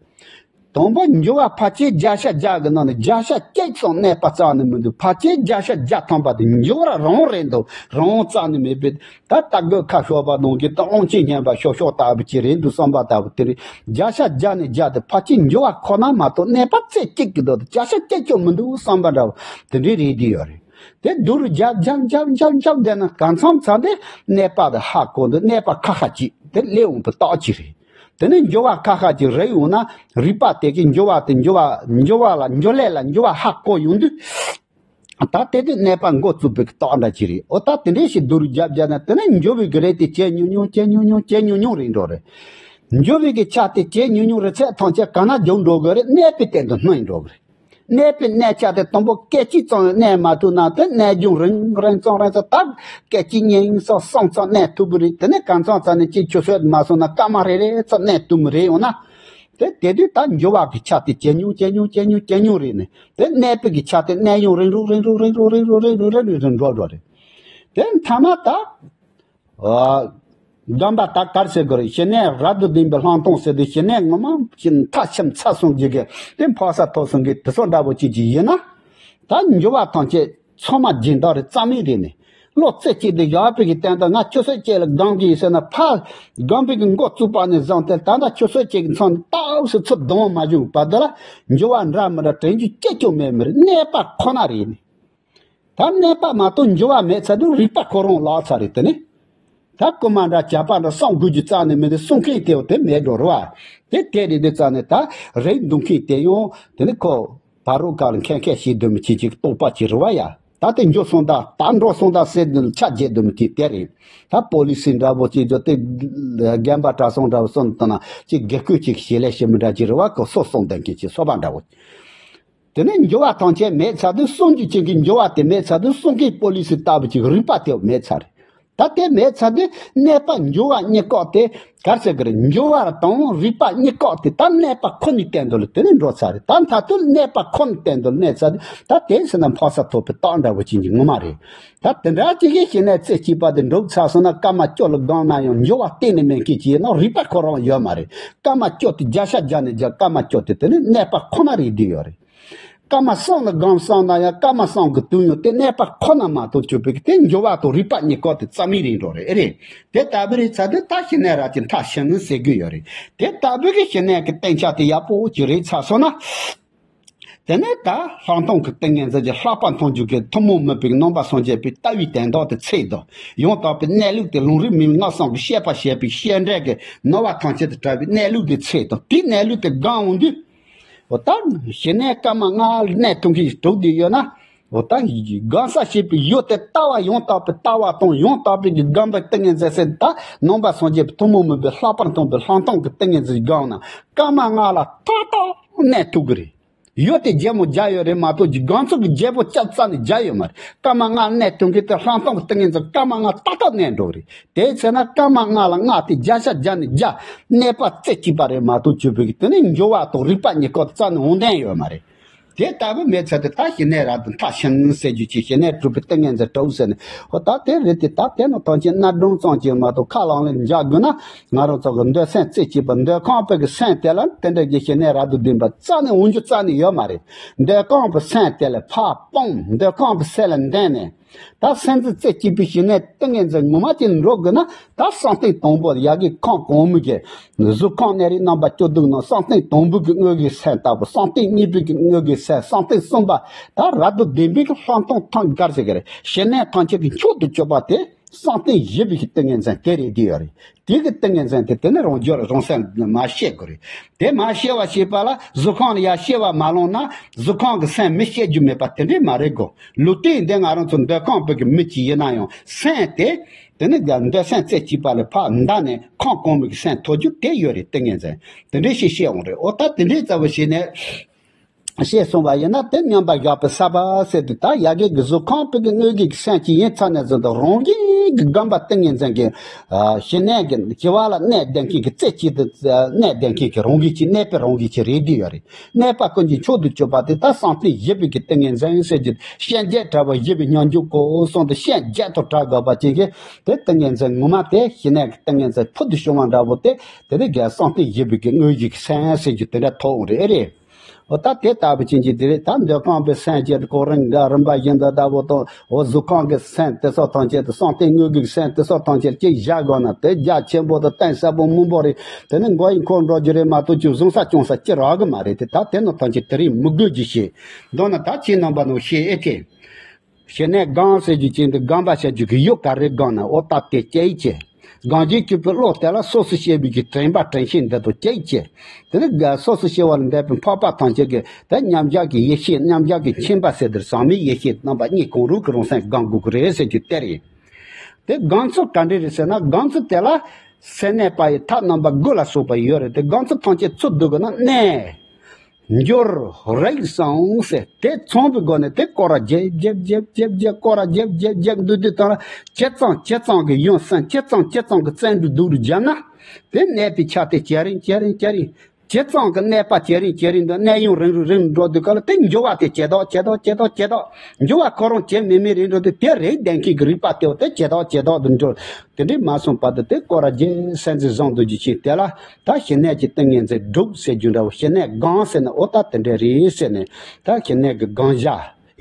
དང་པོ་འགྱོ་བ་ཕལ་ཆེར་བརྒྱ་ཆ་བརྒྱ་གི་ནང་ནས་བརྒྱ་ཆ་གཅིག་ཙམ་གནས་པ་རྩ་ནས་མི་འདུག་ཕལ་ཆེར་བརྒྱ་ཆ་བརྒྱ་ཐམ་པ་དེ་འགྱོ་བ་རང་རེད་འདུག་རང་རྩ་ནས་མེད་པས་ད་ལྟ་དགོས་ཁ་ཤོར་བ་ནང་གི་ད་དབང་ཆེན་སྙན་པ་ཤོག་ཤོག་ལྟ་བུ་ཅིག་རེད་འདུག་བསམ་པ་ལྟ་བུ་དེ་རེད། བརྒྱ་ཆ་བརྒྱ་ནས་བརྒྱ་དེ་ཕལ་ཆེར་འགྱོ་བ་ཁོ་ན་མ་གཏོགས་གནས་པ་ཚེ་གཅིག་གི་འདུག་བརྒྱ་ཆ་གཅིག་ཀྱང་མི་འདུག་བསམ་པ་འདྲ་བོ་དེ་འདྲའི་རེད་དེ་ཡོད་རེད། དེ་སྡུག་རུ་རྒྱབ་རྒྱབ་རྒྱབ་རྒྱབ་རྒྱབ་བསྡད་ན་གང་འཚམ་ཚར་དེ་གནས་པ་དེ་ཧ་གོ་འདུག་གནས་པ་ཁ་ཁ་ཅིག་དེ་སླེབས་འོང་པའི་རྟགས་ཅིག་རེད། དེ་ནས་འགྱོ་བ་ཁ་ཁ་ཅིག་རེད་འོང་ན་རིག་པ་དེ་གི་འགྱོ་བ་དེ་འགྱོ་བ་འགྱོ་བ་ལ་འགྱོ་ལས་ལ་འགྱོ་བ་ཧ་གོ་ཡོང་དུས་ད་དེ་དུས་གནས་པ་འགོ་བཙུགས་པའི་རྟགས་འདྲ་ཅིག་རེད། ཨོ་ད་དེ་འདྲའི་ཞིག་སྡུག་རུ་རྒྱབ་རྒྱབ་ན་དེ་ནས་འགྱོ་བའི་གི་རེད་དེ་ཇེ་ཉུང་ཉུང་ཇེ་ཉུང་ཉུང་ཇེ་ཉུང་ཉུང་རེད་འགྲོ་རེད། འགྱོ་བའི་གི་ཆ་དེ་ཇེ་ཉུང་ཉུང་རེད་ཚད་ཐམས་ཅད་ག་ན་འགྱོ་འགྲོ་གི་རེད། གནས་པའི་སྟེང་དུ་སྣུན་འགྲོ་གི་རེད། གནས་པའི་གནས་ཆ་དེ་དང་པོ་སྐད་ཅིག་ཙམ་ཡང་གནས་མ་ཐུབ་ན་དེ་གནས་རྒྱུ་རིང་རིང་ཙམ་རིང་ཙམ་ད་སྐད་ཅིག་གཉིས་གསུམ་གསུམ་ཙམ་གནས་ཐུབ་ཀྱི་རེད། དེ་ནས་གང་ཚང་ཚང་ནས་གཅིག་ཆུད་ཟོས་མ་སོང་ན་སྐར་མ་རེ་རེ་ཙམ་གནས་ཐུབ་མི་རེད་ཡོང་ན། དེ་དེ་དུས་ད་འགྱུར་བ་གི་ཆ་དེ་ཇེ་ཉུང་ཇེ་ཉུང་ཇེ་ཉུང་ཇེ་ཉུང་རེད་ནས་དེ་གནས་པའི་གི་ཆ་དེ་གནས་ཡུན་རིང་རུ་རིང་རུ་རིང་རུ་རིང་རུ་རིང་རུ་རིང་རུ་འགྲོ་འགྲོ་རེད། དེ་མཐའ་མ་ད། ཨ། སྒོམ་པ་ད་གར་ཟེར་དགོས་རེད། ཞི་གནས་རབ་ཏུ་བརྟན་པའི་ལྷག་མཐོང་ཟེར་དུས་ཞི་གནས་ངོ་མ་ཞིག་མཐའ་ཕྱིན་ཚར་སོང་གི་གི་དེ་འཕགས་ས་ཐོབ་སོང་གི་དེ་ཚོ་འདྲ་པོ་ཅིག་ཅིག་ཡིན་ན། ད་འགྱུར་བ་ཐམས་ཅད་ཚང་མ་སྦྱིན་བདག་རེད་རྩ་མེད་རེད་ནས། བློ་རྩེ་གཅིག་ཏུ་བཞག་པའི་གི་སྟེང་དུ་ང་ཆུད་ཟོས་གཅིག་ལ་སྒོམ་གི་ཡིན་ཟེར་ན་ཕར་སྒོམ་པའི་གི་འགོ་བཙུགས་པ་ནས་བཟུང་སྟེ་ད་ལྟ་ཆུད་ཟོས་གཅིག་གི་མཚམས་ནས་ཏོག་ཙམ་ཚུར་ལྡང་མ་བྱུང་བར་དུ་ལ་འགྱུར་བ་འདྲ་མི་འདྲ་དྲན་རྒྱུ་གཅིག་ཀྱང་མེད་མི་རེད། གནས་པ་ཁོ་ན་རེད་ནས། ད་གནས་པ་མ་གཏོགས་འགྱུར་བ་མེད་ཚར་དུས་རིག་པ་ཁོ་རང་བརླག་ཚར་རེད་དེ་ནི། ད་རྐུན་མ་འདྲ་བྱ་པ་འདྲ་གསུང་དགོས་རྒྱུ་རྩ་ནས་མེད་དེ་གསུང་མཁན་དེའོ་དེ་མེད་འགྲོ་རེད་བ། དེ་དེ་རེད་དེ་རྩ་ནས་ད་རིག་འདུག་མཁན་དེ་ཡང་དེ་ནི་ཁོ་བར་རོ་ག་ལ་མཁན་མཁན་ཞིག་འདུག་མི་ཅིག་ཅིག་རྟོག་པ་ཅིག་རེད་བ་ཡ། ད་དེ་འགྱུར་སོང་ད་ད་འགྲོ་སོང་ད་ཟེར་འདི་ཆ་བརྒྱད་འདུག་མི་ཅིག་དེ་རེད། ད་པོ་ལི་སི་འདྲ་པོ་ཅིག་འགྱོ་དེ་རྒན་པ་གྲྭ་ཚང་འདྲ་པོ་གསུང་དང་ན་ཅིག་དགེ་བསྐོས་ཅིག་ཞིག་ལས་ཞིག་མི་འདྲ་ཅིག་རེད་བ། ཁོ་སོ་སོང་ལྡན་མཁན་ཅིག་སོ་པ་འདྲ་པོ། དེ་ནས་འགྱུར་བ་ཐམས་ཅད་མེད་ཚར་དུས་གསུང་རྒྱུ་ཅན་གྱི་འགྱུར་བ་དེ་མེད་ཚར་དུས་གསུང་མཁན་པོ་ལི་སི་ལྟ་བུ་ཅིག་རིག་པ་དེ་མེད་ཚར་རེད། ད་དེ་མེད་ཚར་དུས་གནས་པ་འགྱུ་བ་གཉིས་ཀ་དེ་གར་ཟེར་གི་རེད། འགྱུ་བ་དང་རིག་པ་གཉིས་ཀ་དེ་ད་གནས་པ་ཁོ་ནའི་སྟེང་དུ་ལ་དེ་ནས་འགྲོ་ཚར་རེད། ད་མཐར་ཐུག་གནས་པ་ཁོ་ནའི་སྟེང་དུ་ལ་གནས་ཚར་དུས་ད་དེ་ཟེར་ན་འཕགས་ས་ཐོབ་པའི་རྟགས་འདྲ་བོ་ཅན་གྱི་ངོ་མ་རེད། ད་དེ་འདྲ་ཅིག་གི་ཞི་གནས་རྩེ་གཅིག་པ་དེ་འགྲུབ་ཚར་སོང་ན་སྐར་མ་བཅུ་ལ་སྒོམ་ན་ཡང་འགྱུ་བ་གཏན་ནས་མེད་མཁན་ཅིག་ཡིན་ན་རིག་པ་ཁོ་རང་ཡོད་མ་རེད། སྐར་མ་བཅུ་དེ་བརྒྱ་ཆ་བརྒྱ་ནས་བརྒྱ་སྐར་མ་བཅུ་དེ་དེ་ནི་གནས་པ་ཁོ་ན་རེད་བསྡད་ཡོད་རེད། སྐར་མ་གསུམ་ལ་སྒོམ་སོང་ན་ཡང་སྐར་མ་གསུམ་གྱི་དུས་ཡུན་དེ་གནས་པ་ཁོ་ན་མ་གཏོགས་གྱུར་པའི་དེ་འགྱུ་བ་དང་རིག་པ་གཉིས་ཀ་དེ་རྩ་མེད་རེད་འགྲོ་རེད། ཨེ་རེད། དེ་ལྟ་བུ་རེད་ཚར་དུས་ད་ཞི་གནས་རབ་ཀྱི་མཐའ་ཕྱིན་ཟེར་གྱི་ཡོད་རེད། དེ་ལྟ་བུ་གི་ཞི་གནས་ཀྱི་བསྟན་བྱ་དེ་ཡག་པོ་ཅིག་རེད་ཚར་སོང་ན། དེ་ནས་ད་ལྷག་མཐོང་གི་ཏིང་ངེ་འཛིན་གྱི་ལྷག་པར་མཐོང་འགྱུར་གྱི་ཐུན་མོང་མིན་པའི་རྣམ་པར་སངས་རྒྱས་པའི་ལྟ་བའི་དོན་དག་དེ་ཚེ་དང་ཡང་དག་པའི་གནས་ལུགས་དེ་ལུང་རིགས་མི་མངོན་སངས་ཀྱི་བཤད་པ་བྱས་པའི་བཤད་འབྲེལ་གྱི་ནོར་བ་ཐམས་ཅད་དུ་བྲལ་བའི་གནས་ལུགས་དེ་ཚེ་དང་དེའི་གནས་ལུགས་དེ་སྒོམ་འོང་དུས། འོ་ད་ཞི་གནས་སྐར་མ་ལྔ་གནས་ཐུབ་མཁན་ཞིག་གྲུབ་བསྡད་ཡོད་ན། འོ་ད་སྒོམ་ས་བྱེད་པའི་ཡུལ་དེ་ལྟ་བ་ཡང་དག་པའི་ལྟ་བ་དང་ཡང་དག་པའི་གི་སྒོམ་པའི་ཏིང་ངེ་འཛིན་ཟེར་ད་རྣམ་པར་སངས་རྒྱས་པའི་ཐུན་མོང་མིན་པའི་ལྷག་པར་མཐོང་བའི་ལྷག་མཐོང་གི་ཏིང་ངེ་འཛིན་སྒོམ་ན་སྐར་མ་ལྔ་ལ་ཏག་ཏག་གནས་ཐུབ་གི་རེད། ཡུལ་དེ་བརྒྱ་མོ་བརྒྱ་ཡོད་རེད་མ་གཏོགས་ཀྱི་སྒོམ་ཚུལ་གྱི་བརྒྱ་པོ་ལྕགས་རྩ་ནས་བརྒྱ་ཡོད་མ་རེད། སྐར་མ་ལྔ་གནས་ཐུབ་མཁན་དེ་ལྷག་མཐོང་གི་ཏིང་ངེ་འཛིན་སྐར་མ་ལྔ་ཏག་ཏག་གནས་འགྲོ་གི་རེད། དེའི་ཚེ་ན་སྐར་མ་ལྔ་ལ་ལྔ་དེ་བརྒྱ་ཆ་བརྒྱ་ནས་བརྒྱ་གནས་པ་རྩེ་གཅིག་པ་རེད་མ་གཏོགས་གྱུར་པའི་གི་དེ་ནི་འགྱུ་བ་དང་རིག་པ་གཉིས་ཀ་རྩ་ནས་འོང་དོན་ཡོད་མ་རེད། དེ་ལྟ་བུ་མེད་ཚར་དུས་ད་ཞི་གནས་རབ་ཏུ་མཐའ་ཕྱིན་ཟེར་རྒྱུ་ཅིག་ཞི་གནས་གྲུབ་པའི་ཏིང་ངེ་འཛིན་གྲུབ་ཟེར་ནས་འོ་ད་དེ་རེད་དེ་ད་དེ་ནི་ཐམས་ཅད་གནའ་སྒྲུང་ཙམ་གྱིས་མ་གཏོགས་ཁ་ལག་ལེན་རྒྱག་དགོས་ན་ང་རང་ཚོ་གི་འདོད་སེམས་རྩེ་གཅིག་པ་འདོད་ཁམས་པའི་གི་སེམས་དེ་ལ་དེ་འདྲ་གི་ཞི་གནས་རབ་ཏུ་ལྡན་པ་རྩ་ནས་འོང་རྒྱུ་རྩ་ནས་ཡོད་མ་རེད། འདོད་ཁམས་པའི་སེམས་དེ་ལ་ཕར་སྤངས། འདོད་ཁམས་པའི་སེམས་ལ་འདྲེན་ནས། ད་སེམས་རྩེ་གཅིག་པའི་ཞི་གནས་ཏིང་ངེ་འཛིན་ངོ་མ་ཅིག་འགྲོ་དགོས་ན་ད་བསམ་གཏན་དང་པོ་ཡ་གི་ཁམས་གོང་མའི་གི་གཟུགས་ཁམས་གནས་རིགས་རྣམ་པ་བཅུ་དྲུག་ནང་བསམ་གཏན་དང་པོའི་གི་དངོས་ཀྱི་སེམས་ལྟ་བུ། བསམ་གཏན་གཉིས་པའི་གི་དངོས་ཀྱི་སེམས། བསམ་གཏན་གསུམ་པ་ད་རབ་ཏུ་ལྡན་པའི་གི་ལྷག་མཐོང་ཐམས་གར་ཟེར་གི་རེད། ཞི་གནས་ཐམས་ཅད་ཀྱི་མཆོག་ཏུ་གྱུར་པ་དེ་བསམ་གཏན་བཞི་པའི་གི་ཏིང་ངེ་འཛིན་དེ་རེད་བསྡད་ཡོད་རེད། དེ་གི་ཏིང་ངེ་འཛིན་དེ་དེ་ནི་རང་རྒྱུད་ལ་རང་སེམས་མར་ཤེས་དགོས་རེད། དེ་མར་ཤེས་པ་བྱེད་པ་ལ་གཟུགས་ཁམས་ལ་ཡར་ཤེས་པ་མ་ལོན་ན་གཟུགས་ཁམས་ཀྱི་སེམས་མི་ཤེས་རྒྱུ་མེད་པ་དེ་འདྲས་མ་རེད་གོ། ལུགས་མཐུན་འདི་ང་རང་ཚོ་འདོད་ཁམས་པའི་གི་མི་གཅིག་ཡིན་ན་ཡང་སེམས་དེ་དེ་ནི་འདོད་སེམས་རྩེ་གཅིག་པ་ལས་ཕར་འདའ་ནས་ཁམས་གོང་མའི་གི་སེམས་ཐོབ་རྒྱུ་དེ་ཡོད་རེད། ཏིང་ངེ་འཛིན་དེ་འདྲས་ཤིག་ཤེས་འོང་རེད། འོ་ད་དེ་འདྲས་རྩ་བ་བྱས་ནས། ཤེས་སོང་བ་ཡིན་ན་དེ་མཉམ་པར་བཞག་པའི་ས་པ་ཟེར་དུས་ད་ཡ་གི་གི་གཟུགས་ཁམས་པའི་གི་དངོས་ཀྱི་གི་སེམས་ཅིག་ཡིན་ཚར་ནས་བཟུང་དུ་རང་གི་གི་སྒོམ་པ་ཏིང་ངེ་འཛིན་གྱི་ཞི་གནས་ཀྱི་བྱ་བ་ལ་གནས་བསྡད་མཁན་གྱི་རྩེ་གཅིག་ཏུ་གནས་བསྡད་མཁན་གྱི་རང་གི་ཅིག་གནས་པའི་རང་གི་ཅིག་རེད་བསྡད་ཡོད་རེད། གནས་པ་ཀུན་གྱི་མཆོག་ཏུ་གྱུར་པ་དེ་ད་བསམ་གཏན་བཞི་པའི་གི་ཏིང་ངེ་འཛིན་ཟེར་གྱི་ཤན་འབྱེད་བྲལ་བ་བཞི་པའི་སྙོམས་འཇུག་གོ་གསུངས་ཏེ་ཤན་འབྱེད་དུ་བྲལ་དགོས་པ་ཅན་གྱི་དེ་ཏིང་ངེ་འཛིན་ངོ་མ་དེ་ཞི་གནས་ཀྱི་ཏིང་ངེ་འཛིན་ཕུལ་དུ་བྱུང་བ་འདྲ་བོ་དེ་དེ་རིགས་ཀྱི་བསམ་གཏན་བཞི་པའི་གི་དངོས་གཞི་གི་སེམས་ཟེར་རྒྱུ་དེ་འདྲ་ཐོབ་འོང་རེད། ཨེ་རེད། འོ་ད་དེ་ལྟ་བུ་ཅན་གྱི་དེ་རེད། ད་འདོད་ཁམས་པའི་སེམས་བཅས་ཏེ་གོ་རིམ་འགའ་རིམ་པ་བཞིན་དུ་ལྟ་བུ་དང་འོ་གཟུགས་ཁམས་ཀྱི་སེམས་དེ་སོགས་ཐམས་ཅད་དུ་བསམ་གཏན་དངོས་ཀྱི་སེམས་དེ་སོགས་ཐམས་ཅད་ཅིག་བཞག་དགོས་ན་དེ་རྒྱ་ཆེན་པོ་དང་གཏིང་ཟབ་པོ་སྨིན་པོ་རེད། དེ་ནི་མགོ་ཡི་འཁོར་འགྲོ་རྒྱུ་རེད་མ་གཏོགས་ཅིག་བཟུང་ས་སྐྱོང་ས་ཅི་རག་གི་མ་རེད་དེ། ད་དེ་ནི་ཐམས་ཅད་དེ་རིང་མི་དགོས་རྒྱུ་ཞིག་མདོར་ན་ད་ཁྱེད་རྣམ་པ་ནང་བཤད་ཨེ་ཐེ། ཞི་གནས་སྒོམ་ཟེར་རྒྱུ་ཅན་དུ་སྒོམ་པ་བྱ་རྒྱུ་གི་ཡུལ་ག་རེ་སྒོམ་ན་འོ་ད་དེ་སྐྱེ་ཡི་ཆེ། སྒོམ་བྱེད་སྤྱོད་པའི་བློ་དེ་ལ་སོ་སོ་སྐྱེ་བའི་གི་དྲན་པ་དྲན་ཤེས་འདི་དང་སྐྱེ་ཡི་ཆེ། དེ་ནི་སོ་སོ་སྐྱེ་བ་ལ་འདས་པའི་འཕགས་པ་ཐམས་ཅད་ཀྱི་དེ་མཉམ་བཞག་གི་ཡེ་ཤེས་མཉམ་བཞག་གི་མཁྱེན་པ་ཟེར་དེར་ཟག་མེད་ཡེ་ཤེས་རྣམ་པ་གཉིས་གང་རུང་གི་རང་སེམས་སྒོམ་དགོས་ཀྱི་རེད་ཟེར་རྒྱུ་དེ་རེད། དེ་སྒོམ་ཚུལ་ག་འདྲ་རེད་ཟེར་ན་སྒོམ་ཚུལ་དེ་ལ་སེམས་གནས་པ་ཡི་ཐབས་རྣམ་པ་དགུ་ལ་སོགས་པ་ཡོད་རེད། དེ་སྒོམ་ཚུལ་ཐམས་ཅད་ཚུར་བསྡུ་དགོས་ན་གནས། འགྱུར། རིག་གསུམ་ཟེར་དེ་ཚང་བའི་སྒོ་ནས་དེ་སྐོར་ར་བརྒྱད་བརྒྱད་བརྒྱད་བརྒྱད་བརྒྱད་སྐོར་ར་བརྒྱད་བརྒྱད་བརྒྱད་འདུག་དུས་དང་ཇེ་གཙང་ཇེ་གཙང་གི་ཡོན་གསན་ཇེ་གཙང་ཇེ་གཙང་གི་བརྩོན་འགྲུས་སྡུག་རུ་བརྒྱབ་ན། དེ་གནས་པའི་ཆ་དེ་ཇེ་རིང་ཇེ་རིང་ཇེ་རིང་། ཇེ་གཙང་གི་གནས་པ་ཇེ་རིང་ཇེ་རིང་དུ་གནས་ཡུན་རིང་རུ་རིང་རུ་འགྲོ་དུས་ག་ལ་དེ་འགྱུར་བ་དེ་ཇེ་དོག་ཇེ་དོག་ཇེ་དོག་ཇེ་དོག་འགྱུར་བ་ཁོ་རང་ཇེ་མི་མི་རིང་འགྲོ་དུས་དེ་རེད་བདེན་མཁན་གྱི་རིག་པ་དེ་བ་དེ་ཇེ་དོག་ཇེ་དོག་ཏུ་འགྲོ། དེ་འདྲའི་མ་སོང་བར་དུ་དེ་སྐོར་ར་རྒྱས་སེམས་འཛིན་བཟང་དུ་རྒྱུ་ཆེ་དེ་ལ་ད་ཞི་གནས་ཀྱི་ཏིང་ངེ་འཛིན་སྒྲུབ་ཟེར་རྒྱུ་འདྲ་བོ། ཞི་གནས་སྒོམ་ཟེར་ན་འོ་ད་དེ་འདྲ་རེད་ཟེར་ནས་ད་ཞི་གནས་ཀྱི་སྒོམ་བྱ་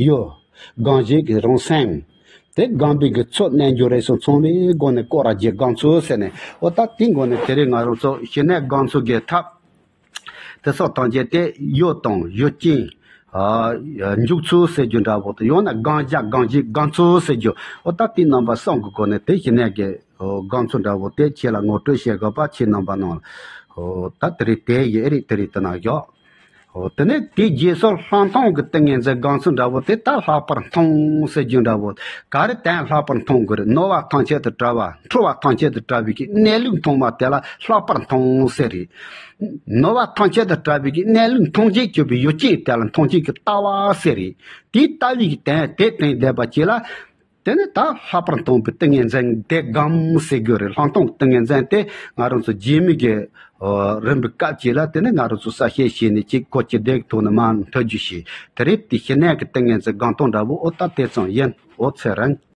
ཡོད། སྒོམ་བྱེད་ཀྱི་རང་སེམས། དེ་སྒོམ་པའི་གི་ཚུལ་རྣལ་འབྱོར་རེ་ཟུང་ཚང་མའི་སྒོ་ནས་སྐོར་ར་རྒྱས་སྒོམ་ཚུལ་ཟེར་ནས་འོ་ད་དེའི་སྒོ་ནས་དེ་རིང་ང་རང་ཚོ་ཞི་གནས་སྒོམ་ཚུལ་གྱི་ཐབས། དེ་སོགས་ཐམས་ཅད་དེ་ཡུལ་དང་ཡུལ་ཅན། ཨ། འཇུག་ཚུལ་ཟེར་རྒྱུ་འདྲ་བོ་དང་ཡང་ན་སྒོམ་བྱ་སྒོམ་བྱེད་སྒོམ་ཚུལ་ཟེར་རྒྱུ། འོ་ད་དེའི་རྣམ་པ་གསུམ་གྱི་སྒོ་ནས་དེ་ཞི་གནས་ཀྱི་སྒོམ་ཚུལ་འདྲ་བོ་དེ་ཁྱེད་ལ་ངོ་སྤྲོད་བྱེད་དགོས་པ་ཁྱེད་རྣམ་པ་ནང་ད་དེ་རིང་དེ་ཡི་ཨེ་རིག་དེ་རིང་དེ་ན་བཞག་འོ་དེ་ནས་དེའི་རྗེས་སུ་ལྷག་མཐོང་གི་ཏིང་ངེ་འཛིན་སྒོམ་ཚུལ་འདྲ་བོ་དེ་ད་ལྷག་པར་མཐོང་ཟེར་རྒྱུ་འདྲ་བོ། ག་རེ་དེ་ལྷག་པར་མཐོང་དགོས་རེད། ནོར་བ་ཐམས་ཅད་དུ་བྲལ་བ་འཁྲུལ་བ་ཐམས་ཅད་དུ་བྲལ་བའི་གི་གནས་ལུགས་མཐོང་བ་དེ་ལ་ལྷག་པར་མཐོང་ཟེར་རེད། ནོར་བ་ཐམས་ཅད་དུ་བྲལ་བའི་གི་གནས་ལུགས་མཐོང་བྱེད་གྱུར་པའི་ཡུལ་ཅན་དེ་ལ་མཐོང་བྱེད་ཀྱི་ལྟ་བ་ཟེར་རེད། དེའི་ལྟ་བའི་གི་དོན་དེ་དྲན་བསྡད་པ་ཅིག་ལ། དེ་ནས་ད་ལྷག་པར་དུ་བོད་ཀྱི་ཏིང་ངེ་འཛིན་དེ་སྒོམ་ཟེར་དགོས་རེད། ལྷག་དོན་ཏིང་ངེ་འཛིན་དེ་ང་རང་ཚོ་རྗེས་མའི་གི་རིམ་པའི་སྐབས་ཅིག་ལ་དེ་ནས་ང་རང་ཚོ་གསལ་བཤད་བྱས་ནས་ཅིག་གོ་ཆོད་བསྡད་ཐུབ་ན་མ་འཐད་རྒྱུ་ཞིག་དེ་རེད། དེ་ཕྱི་ནས་ཀྱི་ཏིང་ངེ་འཛིན་སྒོམ་སྟངས་འདྲ་བོ་ཨོ་ད་དེ་ཙམ་ཡིན། ཨོ་ཚེ་རིང་།